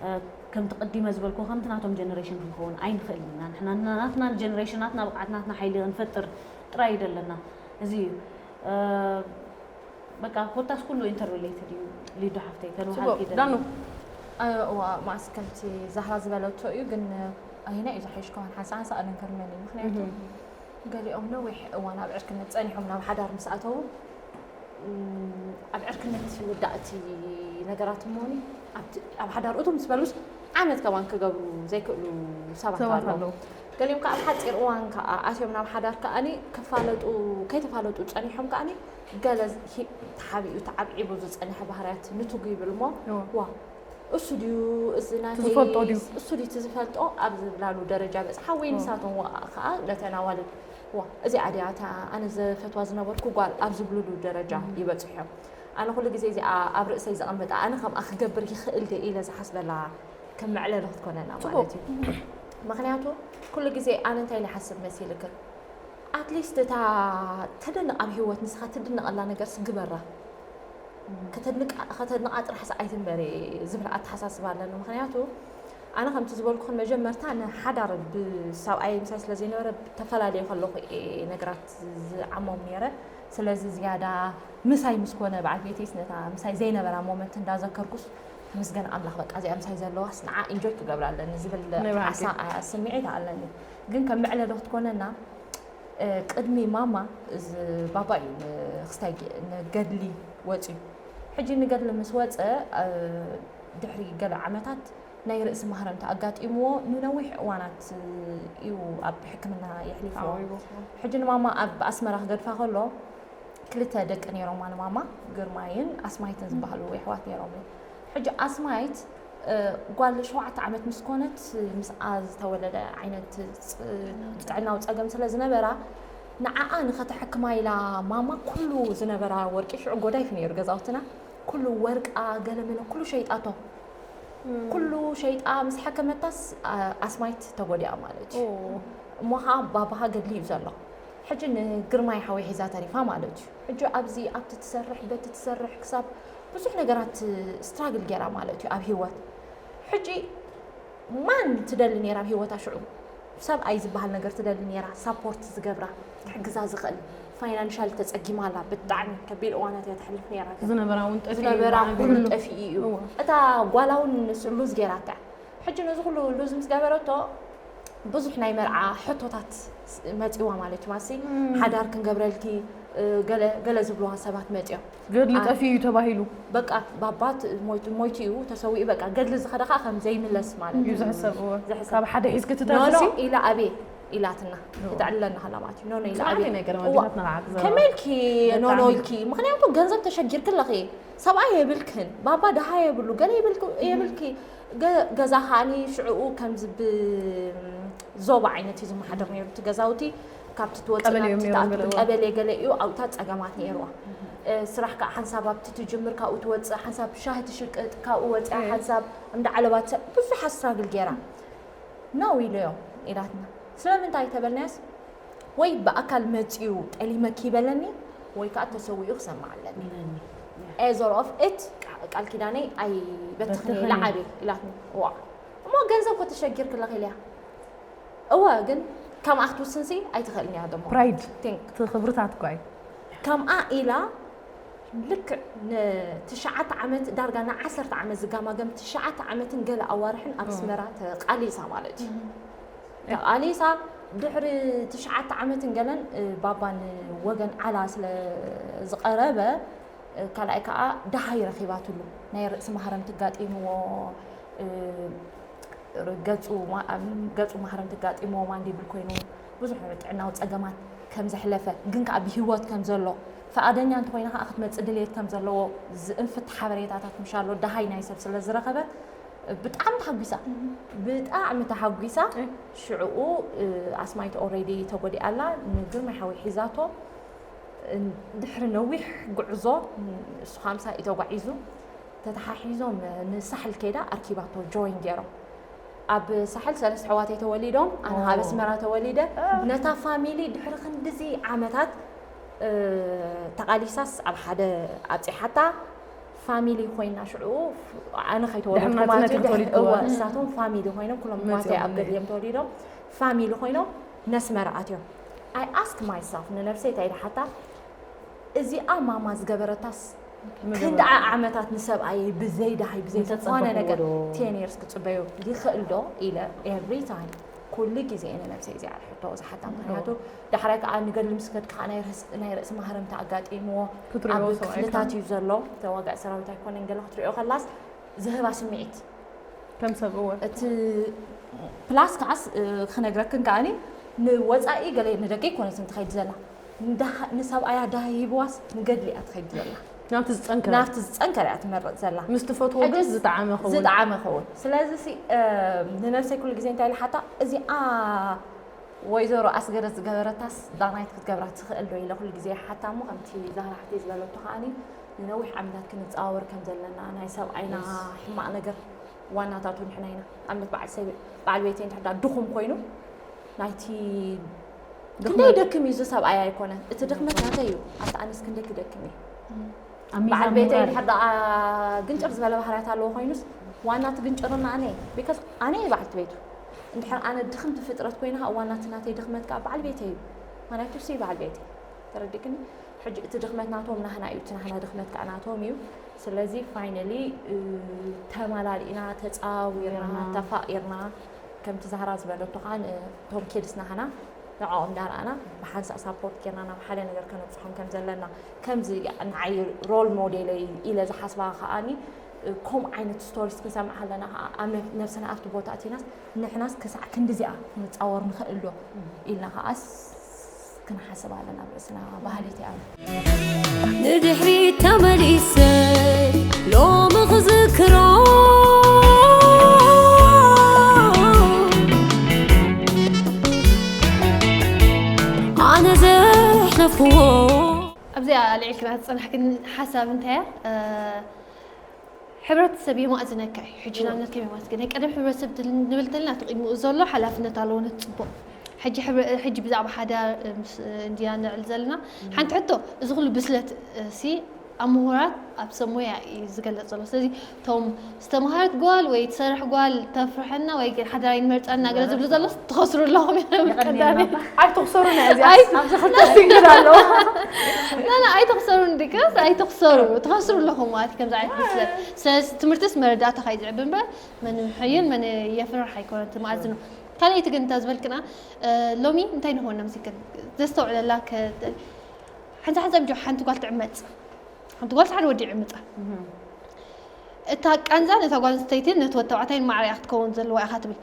እ፣ ከምቲ ቀዲመ ዝበልኩ ከምቲ ናቶም ጀነሬሽን ክንኸውን ኣይንኽእልን ኢና ንሕና ናትና ጀነሬሽን ናትና ብቕዓት ናትና ሓይሊ ክንፈጥር ጥራይ እዩ ዘለና እዚ እዩ እ፣ በቃ ኮታስ ኩሉ ኢንተርሪሌትድ እዩ ሊዱ ሓፍተይ ከንውሓልኪ ጽቡቅ ዳኑ እዋ ማእስ ከምቲ ዛህራ ዝበለቶ እዩ ግን ኣይና እዩ ዝሓይሽ ከሆን ሓንሳ ሓንሳ ኣነን ከርመኒ ምክንያቱ ገሊኦም ነዊሕ እዋን ኣብ ዕርክነት ጸኒሖም ናብ ሓዳር ምስ ኣተዉ እም፣ ኣብ ዕርክነት ይውዳእ እቲ ነገራት እሞኒ ኣብቲ- ኣብ ሓዳር እቱ ምስ በሉስ ዓመት ከማን ክገብሩ ዘይክእሉ ሰባት ሰባት ኣለዉ ኣለዉ ገሊኦም ከዓ ኣብ ሓፂር እዋን ከዓ ኣትዮም ናብ ሓዳር ከዓኒ ክፋለጡ ከይተፋለጡ ፀኒሖም ከዓኒ ገለ ሂ- ተሓቢኡ ተዓብዒቡ ዝፀንሐ ባህርያት ንትጉ ይብል እሞ እዎ። ዋ እሱ ድዩ እዚ ናተይ ዝፈልጦ ድዩ? እሱ ድዩ እቲ ዝፈልጦ ኣብ ዝብላሉ ደረጃ በፅሓ ወይ እዎ። ንሳቶም ዋ ከዓ ነተን ኣዋልድ ዋ እዚኣ ድያ እታ ኣነ ዘፈትዋ ዝነበርኩ ጓል ኣብ ዝብልሉ ደረጃ ይበፅሑ እዮም ኣነ ኩሉ ግዜ እዚኣ ኣብ ርእሰይ ዘቐምጣ ኣነ ከምኣ ክገብር ይኽእል ደ ኢለ ዝሓስበላ ከም መዕለሊ ክትኮነና ጽቡቅ። ማለት እዩ ምክንያቱ ኩሉ ግዜ ኣነ እንታይ ኢለ ሓስብ መሲልክን ኣትሊስት እታ ተደንቕ ኣብ ህይወት ንስኻ ትድንቐላ ነገር ስግበራ ከተድንቃ ጥራሕ ኣይትንበሪ ዝብል ኣተሓሳስባ ኣለኒ ምክንያቱ ኣነ ከምቲ ዝበልኩኽን መጀመርታ ንሓዳር ብሰብኣይ ምሳይ ስለ ዘይነበረ ተፈላለየ ከለኹ እየ ነገራት ዝዓሞም ነይረ ስለዚ ዝያዳ ምሳይ ምስ ኮነ በዓል ቤተይስ ነታ ምሳይ ዘይነበራ ሞመንት እንዳዘከርኩስ ተመስገን ኣምላኽ በቃ እዚኣ ምሳይ ዘለዋስ ንዓ ኢንጆይ ክገብራ ኣለኒ ዝብል ናይ ብሓቂ። ሓሳ- ስምዒት ኣለኒ ግን ከም መዕለሊ ክትኮነና ቅድሚ ማማ እዚ ባባ እዩ ንክስታይ ገድሊ ወፅዩ ሕጂ ንገድሊ ምስ ወፀ ድሕሪ ገለ ዓመታት ናይ ርእሲ ማህረምቲ ኣጋጢምዎ ንነዊሕ እዋናት እዩ ኣብ ሕክምና የሕሊፍዎ ሕጂ ንማማ ኣብ ኣስመራ ክገድፋ ከሎ ክልተ ደቂ ነይሮማ ንማማ ግርማይን ኣስማይትን ዝበሃሉ የሕዋት ነይሮም ሕጂ ኣስማይት ጓል ሸውዓተ ዓመት ምስ ኮነት ምስኣ ዝተወለደ ዓይነት ጥዕናዊ ፀገም ስለ ዝነበራ ንዓኣ ንኸተሕክማ ኢላ ማማ ኩሉ ዝነበራ ወርቂ ሽዑ ጎዳይፍ ነይሩ ገዛውትና ኩሉ ወርቃ ገለመለ ኩሉ ሸይጣቶ ኩሉ ሸይጣ ምስ ሓከመታስ ኣስማይት ተጎዲኣ ማለት እዩ እሞ ከዓ ባባሃ ገድሊ እዩ ዘሎ ሕጂ ንግርማይ ሓወይ ሒዛ ተሪፋ ማለት እዩ ሕጂ ኣብዚ ኣብቲ ትሰርሕ በቲ ትሰርሕ ክሳብ ብዙሕ ነገራት ስትራግል ገይራ ማለት እዩ ኣብ ህይወት ሕጂ ማን ትደሊ ነይራ ኣብ ህይወታ ሽዑ ሰብኣይ ዝበሃል ነገር ትደሊ ነይራ ሳፖርት ዝገብራ ክሕግዛ ዝኽእል ፋይናንሻል ተፀጊማ ኣላ ብጣዕሚ ከቢድ እዋናት እያ ተሕልፍ ነይራ ዝነበራ እውን ጠፊኡ ዝነበራ ብዓቢኡ። ኩሉ ጠፊኡ እዩ እወ። እታ ጓላ እውን ንሱ ሉዝ ገይራታ ሕጂ ነዚ ኩሉ ሉዝ ምስ ገበረቶ ብዙሕ ናይ መርዓ ሕቶታት መፂዋ ማለት እዩ ማሲ ሓዳር ክንገብረልኪ እ፣ ገለ- ገለ ዝብልዋ ሰባት መፂኦም ገድሊ ኣ- ጠፊኡ እዩ ተባሂሉ በቃ ባባ ት- ሞይቱ ሞይቱ እዩ ተሰዊኡ በቃ ገድሊ ዝኸደ ከዓ ከም ዘይምለስ ማለት እዩ እዩ ዝሕሰብ እወ። ዝሕሰብ። ካብ ሓደ ሒዝኪ ኖኖ ትተርፍሲ ኢላ ኣቤ ኢላትና ክትዕልለና ሃላ ማለት እዩ ኖኖ ኢላ ኣቤ ናይ ገረ እዋ፣ ማዲናትና ዓቅዘ ከመይ ኢልኪ ኖኖ ኢልኪ ምክንያቱ ገንዘብ ተሸጊርኪ ኣለኺ ሰብኣይ የብልክን ባባ ድሃ የብሉ ገለ የብልኪ የብልኪ ገ- ገዛ ከዓኒ ሽዕኡ ከምዚ ብዞባ ዓይነት እዩ ዝመሓደር ነይሩ እቲ ገዛውቲ ካብቲ ትወፅእ ቀበሌ እዮም ናብቲ ነይሮም ትኣቱ ገለ እዋን። ቀበሌ ገለ እዩ ኣብታ ፀገማት ነይርዋ እ፣ ስራሕ ከዓ ሓንሳብ ኣብቲ ትጅምር ካብኡ ትወፅእ ሓንሳብ ሻሂ ትሽቅጥ ካብኡ ወፅኣ ሓንሳብ እንዳ ዓለባ ትሰ- ብዙሓት ስትራግል ገይራ ነው ኢለዮ ኢላትና ስለምንታይ ተበልናያስ ወይ ብኣካል መፅኡ ጠሊመኪ ይበለኒ ወይ ከዓ ተሰዊኡ ክሰማዕ ኣለኒ as of it ቃል ኪዳነይ ኣይበትኽን በትኽን። ለዓቤ ኢላትኒ ዋ እሞ ገንዘብ ከተሸጊር ክለኺ ኢለያ እወ ግን ከምኣ ክትውስንሲ ኣይትኽእልን እያ ደሞ ፕራይድ ቲንክ እቲ ክብርታት እኳ እዩ ከምኣ ኢላ ልክዕ ንትሽዓተ ዓመት ዳርጋ ንዓሰርተ ዓመት ዝጋማገም ትሽዓተ ዓመትን ገለ ኣዋርሕን ኣብ ኣስመራ ተቓሊሳ ማለት እዩ ተቓሊሳ ድሕሪ ትሽዓተ ዓመትን ገለን ባባ ንወገን ዓላ ስለ ዝቐረበ ካልኣይ ከዓ ደሃይ ረኺባትሉ ናይ ርእሲ ማህረምቲ ጋጢምዎ ገፁ ማህረምቲ ጋጢምዎ ማንዲብል ኮይኑ ብዙሕ ጥዕናዊ ፀገማት ከም ዘሕለፈ ግን ከዓ ብሂወት ከም ዘሎ ፈቓደኛ እንተኮይና ከዓ ክትመፅእ ድልየት ከም ዘለዎ ዝእንፍት ሓበሬታታት ምሻሎ ደሃይ ናይ ሰብ ስለ ዝረኸበት ብጣዕሚ ተሓጒሳ ብጣዕሚ ተሓጒሳ ሽዕኡ ኣስማይት ኦሬዲ ተጎዲኣላ ንግርማይ ሓወይ ሒዛቶ ድሕሪ ነዊሕ ጉዕዞ እሱ ሓምሳ እዩ ተጓዒዙ ተተሓሒዞም ንሳሕል ከይዳ ኣርኪባቶ ጆይን ገይሮም ኣብ ሳሕል ሰለስተ ኣሕዋተይ ተወሊዶም ኣነ ኣብ ኣስመራ ተወሊደ ነታ ፋሚሊ ድሕሪ ክንድዚ ዓመታት ተቓሊሳስ ኣብ ሓደ ኣብፂሓታ ፋሚሊ ኮይና ሽዑ ኣነ ከይተወለድኩ ማለት እዩ እሳቶም ፋሚሊ ኮይኖም ኩሎም ኣሕዋተይ ኣብ ገድዮም ተወሊዶም ፋሚሊ ኮይኖም ነስመራ ኣትዮም I ask myself ንነብሰይ እንታይ ኢለ ሓታ እዚኣ ማማ ዝገበረታስ ክንድዓ ዓመታት ንሰብኣየይ ብዘይ ደሃይ ብዘይ ዝኾነ ነገር ten years ክፅበዮ ይኽእል ዶ ኢለ every time ኩሉ ግዜ ንነብሰይ እዚኣ ሕቶ ዝሓታ ምክንያቱ ዳሕራይ ከዓ ንገድሊ ምስ ከድካ ናይ ርእሲ ማህረምቲ ኣጋጢምዎ ኣብ ክፍልታት እዩ ዘሎ ተዋጋእ ሰራዊት ኣይኮነን ገለ ክትሪኦ ከላስ ዝህባ ስምዒት ከም ሰብ እወ እቲ ፕላስ ከዓስ ክነግረክን ከዓኒ ንወፃኢ ገለ ንደገ ይኮነትን ትኸይድ ዘላ ንሰብኣያ ዳሂብዋስ ንገድሊ እያ ትኸይድ ዘላ ናብቲ ዝፀንከረ ናብቲ ዝፀንከረ እያ ትመርፅ ዘላ ምስ ትፈትዎ ግን ዝጠዓመ ኸውን ዝጠዓመ ኸውን ስለዚ ንነብሰይ ኩሉ ግዜ እንታይ ኢለ ሓታ እዚኣ ወይዘሮ ኣስገደት ዝገበረታስ ዳናይት ክትገብራ ትኽእል ዶ ኢለ ኩሉ ግዜ ሓታ እሞ ከምቲ ዛህራ ሓፍተይ ዝበለቶ ከዓኒ ንነዊሕ ዓመታት ክንፀዋወር ከም ዘለና ናይ ሰብኣይና ሕማቕ ነገር ዋናታቱ ንሕና ኢና ኣብነት በዓል ሰብ በዓል ቤተይ እንድሕር ድኹም ኮይኑ ናይቲ ክንደይ ደክም እዩ እዚ ሰብኣይ ኣይኮነን እቲ ድኽመት ናተይ እዩ ኣታ ኣነስ ክንደይ ክደክም እዩ በዓል ቤተይ ድሕር ደኣ ግንጭር ዝበለ ባህርያት ኣለዎ ኮይኑስ ዋና እቲ ግንጭርና ኣነ ቢካስ ኣነ እየ በዓልቲ ቤቱ እንድሕር ኣነ ድኽምቲ ፍጥረት ኮይና ዋና እቲ ናተይ ድኽመት ከዓ በዓል ቤተይ እዩ ምክንያቱ እሱ እዩ በዓል ቤተይ ተረዲእክኒ ሕጂ እቲ ድኽመት ናቶም ናህና እዩ እቲ ናህና ድኽመት ከዓ ናቶም እዩ ስለዚ ፋይናሊ ተመላሊእና ተፃዊርና ተፋቂርና ከምቲ ዛህራ ዝበለቶ ከዓ እቶም ኬድስ ናህና ንዕኦም እንዳረኣና ብሓንሳእ ሳፖርት ጌርና ናብ ሓደ ነገር ከነብፅሖም ከም ዘለና ከምዚ ንዓይ ሮል ሞዴለይ ኢለ ዝሓስባ ከዓኒ ከምኡ ዓይነት ስቶሪስ ክንሰምዕ ከለና ከዓ ኣብ ነብስና ኣብቲ ቦታ እቲናስ ንሕናስ ክሳዕ ክንድዚኣ ክንፃወር ንኽእል ዶ ኢልና ከዓስ ክንሓስብ ኣለና ኣብ ርእስና ባህሊ እቲ ኣነ ንድሕሪት ተመሊሰ ሎሚ ክዝክሮ ኣነ ዘሕለፍዎ ኣብዚኣ ኣልዒልክና ዝፀናሕክን ሓሳብ እንታይ እያ? ሕብረተሰብ የማእዝነካ እዩ። ሕጂ ንኣብነት ከመይ ማለት ግን ናይ ቀደም ሕብረተሰብ ንብል እንተለና እቲ ቅድሚኡ ዘሎ ሓላፍነት ኣለዎ ነቲ ፅቡቕ። ሕጂ ብዛዕባ ሓዳር እንድያ ንዕል ዘለና ሓንቲ ሕቶ እዚ ኩሉ ብስለት ሲ ኣብ ምሁራት ኣብ ሰብ ሞያ እዩ ዝገለፅ ዘሎ። ስለዚ እቶም ዝተምሃረት ጓል ወይ ትሰርሕ ጓል ተፍርሐና ወይ ሓዳር ኣይንመርፀና ገለ ዝብሉ ዘሎ ትኸስሩ ኣለኹም ቀዳሚ ኣይትኽሰሩን እያ እዚኣ ኣብዚ ክልተ ሲንግል ኣለዎ ላላ ኣይትኽሰሩን ድቅስ ኣይትኽሰሩ ትኸስሩ ኣለኹም ማለት ከምዚ ዓይነት ብስለት ስለዚ ትምህርትስ መረዳእታ ካይ ዝዕብ እምበር መን ይሕይል መን የፍርሕ ኣይኮነን ትማእዝኖ ካልኣይቲ ግን እንታ ዝበልክና ሎሚ እንታይ ንኾን ነምስክን ዘስተውዕለላ ሓንሳ ሓንሳ ምጆ ሓንቲ ጓል ትዕመፅ ሓንቲ ጓል ሓደ ወዲ ይዕምፃ እታ ቃንዛ ነታ ጓል ኣንስተይቲ ነቲ ወዲ ተባዕታይ ማዕረ እያ ክትከውን ዘለዋ ኢኻ ትብል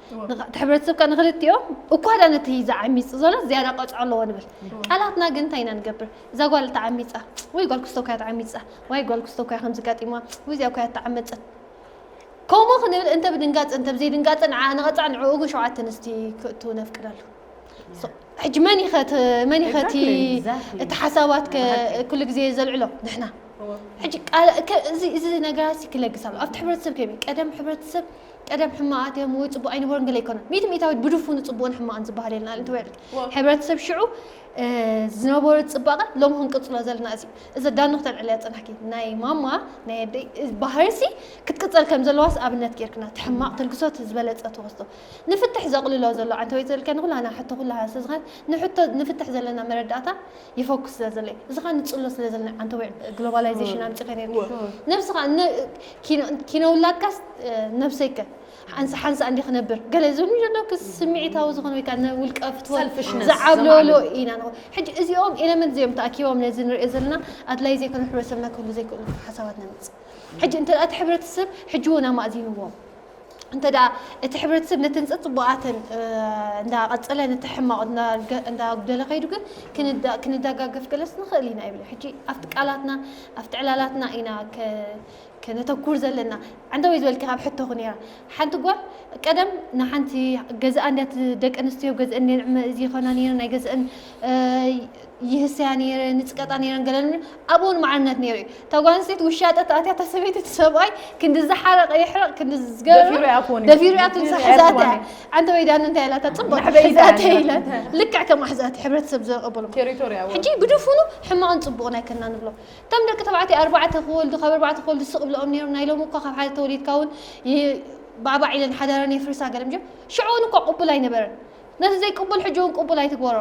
እቲ ሕብረተሰብ ከ ንክልቲኦም እኳ ዳ ነቲ ዝዓሚፅ ዘሎ ዝያዳ ቀፅዖ ኣለዎ ንብል ቃላትና ግን እንታይ ኢና ንገብር እዛ ጓል ተዓሚፃ ወይ ጓል ክስቶ እኳ እያ ተዓሚፃ ወይ ጓል ክስቶ እኳ እያ ከምዚ ጋጢማ ወይ እዚኣ እኳ እያ ተዓመፀት ከምኡ ክንብል እንተ ብድንጋፀ እንተ ብዘይድንጋፀ ንዓ ንቐፃዕ ንዕኡ ግን ሸውዓተ ኣንስቲ ክእቱ ነፍቅደሉ ሕጂ መን ይኸት መን ይኸቲ እቲ ሓሳባት ኩሉ ግዜ ዘልዕሎ ንሕና ሕጂ እዚ ነገራት ክለግስ ኣሎ ኣብቲ ሕብረተሰብ ከመይ ቀደም ሕብረተሰብ ቀደም ሕማቃት እዮም ወይ ፅቡቅ ኣይነበሩን ገለ ኣይኮነን ሚእቲ ሚእታዊት ብድፉኑ ፅቡቅን ሕማቅን ዝበሃል የልና እንተወያል ሕብረተሰብ ሽዑ ዝነበሮ ፅባቐ ሎም ክንቅፅሎ ዘለና እዚ እዚ ዳኖ ክተልዕልያ ፅናሕኪ ናይ ማማ ናይ ኣደይ ባህርሲ ክትቅፀል ከም ዘለዋስ ኣብነት ጌርክና ትሕማቕ ትልግሶት ዝበለፀ ተወስዶ ንፍትሕ ዘቕልሎ ዘሎ ዓንተወይ ዘልከ ንኩላና ሕቶ ኩላ ስለዝኸን ንሕቶ ንፍትሕ ዘለና መረዳእታ ይፈኩስ ስለ ዘሎ እዚ ኸ ንፅሎ ስለ ዘለና ዓንተወይ ግሎባላይዜሽን ኣምፂኸ ነርኪ ነብስኻ ኪኖ ውላድካስ ነብሰይከ ሓንሳ ሓንሳ እንዲ ክነብር ገለ ዝብሉ ዘለኩ ስምዒታዊ ዝኾነ ወይ ከዓ ውልቀ ፍትወት ዝዓብለሎ ኢና ንኸ ሕጂ እዚኦም ኤለመንት እዚኦም ተኣኪቦም ነዚ ንሪኦ ዘለና ኣድላይ ዘይኮነ ሕብረተሰብና ክህሉ ዘይክእሉ ሓሳባት ነምፅእ ሕጂ እንተ እቲ ሕብረተሰብ ሕጂ እውን ኣማእዚንዎም እንተ ደኣ እቲ ሕብረተሰብ ነተን ጸጽቡቓተን እንዳቐጸለ ነቲ ሕማቕ እንዳጉደለ ከይዱ ግን ክንደጋገፍ ገለስ ንኽእል ኢና ይብል ሕጂ ኣብቲ ቃላትና ኣብቲ ዕላላትና ኢና ከነተኩር ዘለና። ዓንተ ወይ ዝበልኪ ካብ ሕቶኹ ነይራ። ሓንቲ ጓል ቀደም ንሓንቲ ገዝኣ እንዲያ ደቂ ኣንስትዮ ገዝአን ነን ዕመ እዚ ይኾና ነይረን ናይ ገዝአን ይህሰያ ነይረ ንፅቀጣ ነይረን ገለን ኣብኡ ንማዕርነት ነይሩ እዩ። እታ ጓል ኣንስተይቲ ውሻጠ ተኣትያ እታ ሰበይቲ እቲ ሰብኣይ ክንዲ ዝሓረቐ ይሕረቕ ክንዲ ዝገረመ ደፊሩ ያቱ ዝሕዛተ ዓንተ ወይ ዳን እንታይ ኢላታ ፅቡቅ ሒዛተ ኢለን ልክዕ ከም ኣሕዛቲ ሕብረተሰብ ዘቐበሎም ሕጂ ብድፉኑ ሕማቕን ፅቡቕን ኣይከና ንብሎ እቶም ደቂ ተባዕትዮ ኣርባዕተ ክወልዱ ካብ ኣርባዕተ ክወልዱ ስቕ ብለኦም ነይሮም ናይ ሎሚ እኳ ካብ ሓደ ተወሊድካ እውን ባዕባዕ ኢለን ሓዳረን የፍርሳ ገለ ምጀ ሽዑ እውን እኳ ቅቡል ኣይነበረን ነቲ ዘይቅቡል ሕጂ እውን ቅቡል ኣይትግበሮ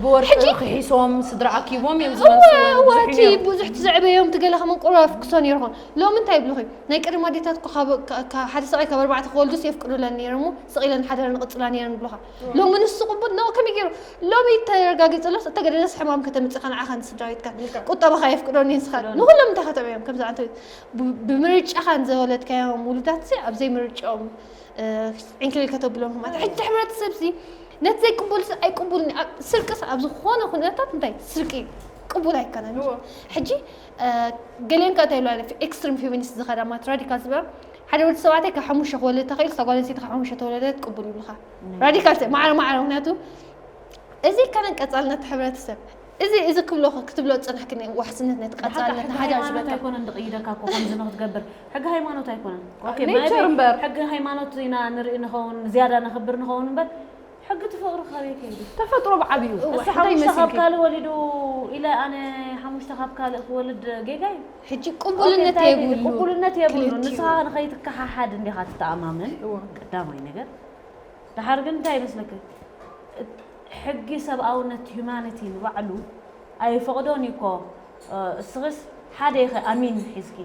ብወርቂ ክሒሶም ስድራ ኣኪቦም እዮም ዝመፅእወቲ ብዙሕ ትዘዕበዮም ትገለ ከመን ቁራ ፍክሶ ነይርኹም ሎሚ እንታይ ይብልኹ ናይ ቅድሚ ኣዴታት ሓደ ሰብኣይ ካብ ኣርባዕተ ክወልዱስ የፍቅዱለን ነይሮም ስቕ ኢለን ሓዳረን ንቕፅላ ነይረን ይብልኻ ሎሚ ንሱ ቅቡል ነው ከመይ ገይሩ ሎሚ ተረጋጊፅሎስ እተገደደስ ሕማም ከተምፅእ ከንዓኻ ንስድራቤትካ ቁጠባኻ የፍቅዶ ንስኻ ንኩሎም እንታይ ከተብዕዮም ከምዚ ዓንተ ብምርጫኻ ንዘወለድካዮም ውሉዳት ኣብዚ ኣብ ዘይምርጫኦም ዕንክሊል ከተብሎም ማለት ሕጂ ሕብረተሰብ ሲ ነቲ ዘይቅቡል ሲ ኣይቅቡልን ስርቅስ ኣብ ዝኾነ ኩነታት እንታይ ስርቂ ቅቡል ኣይከነን ሕጂ ገሊኦም ከ እንታይ ይብሉ ኤክስትሪም ፌሚኒስት ዝኸዳ ማለት ራዲካል ዝበ ሓደ ወዲ ሰባዕታይ ካብ ሓሙሽተ ክወልድ ተኽእል ስታ ጓል ኣንስተይቲ ካብ ሓሙሽተ ተወለደት ቅቡል ይብልኻ ራዲካል ሰብ ማዕረ ማዕረ ምክንያቱ እዚ ከነን ቀጻልነት ሕብረተሰብ እዚ እዚ ክብሎ ክትብሎ ዝጸናሕክኒ ዋሕስነት ነቲ ቀጻልነት ንሓዳር ዝበልካ ኣይኮነን ዝቕይደካ እኮ ከምዚ ንክትገብር ሕጊ ሃይማኖት ኣይኮነን ኦኬ maybe ኔቸር እምበር ሕጊ ሃይማኖት ኢና ንርኢ ንኸውን ዝያዳ ነኽብር ንኸውን እምበር ሕጊ እቲ ፍቕሪ ካበይ ከይዱ ተፈጥሮ ብዓብዩ እሱ ሓሙሽተ ካብ ካልእ ወሊዱ ኢለ ኣነ ሓሙሽተ ካብ ካልእ ክወልድ ጌጋ እዩ ሕጂ ቅቡልነት የብሉ ቅቡልነት የብሉ ንስኻ ንኸይትከሓሓድ እንዲኻ ትተኣማመን ቀዳማይ ነገር ድሓር ግን እንታይ ይመስለኪ ሕጊ ሰብኣውነት humanity ንባዕሉ ኣይፈቕዶን እዩ እኮ እስኽስ ሓደ ኢኸ ኣሚን ሒዝኪ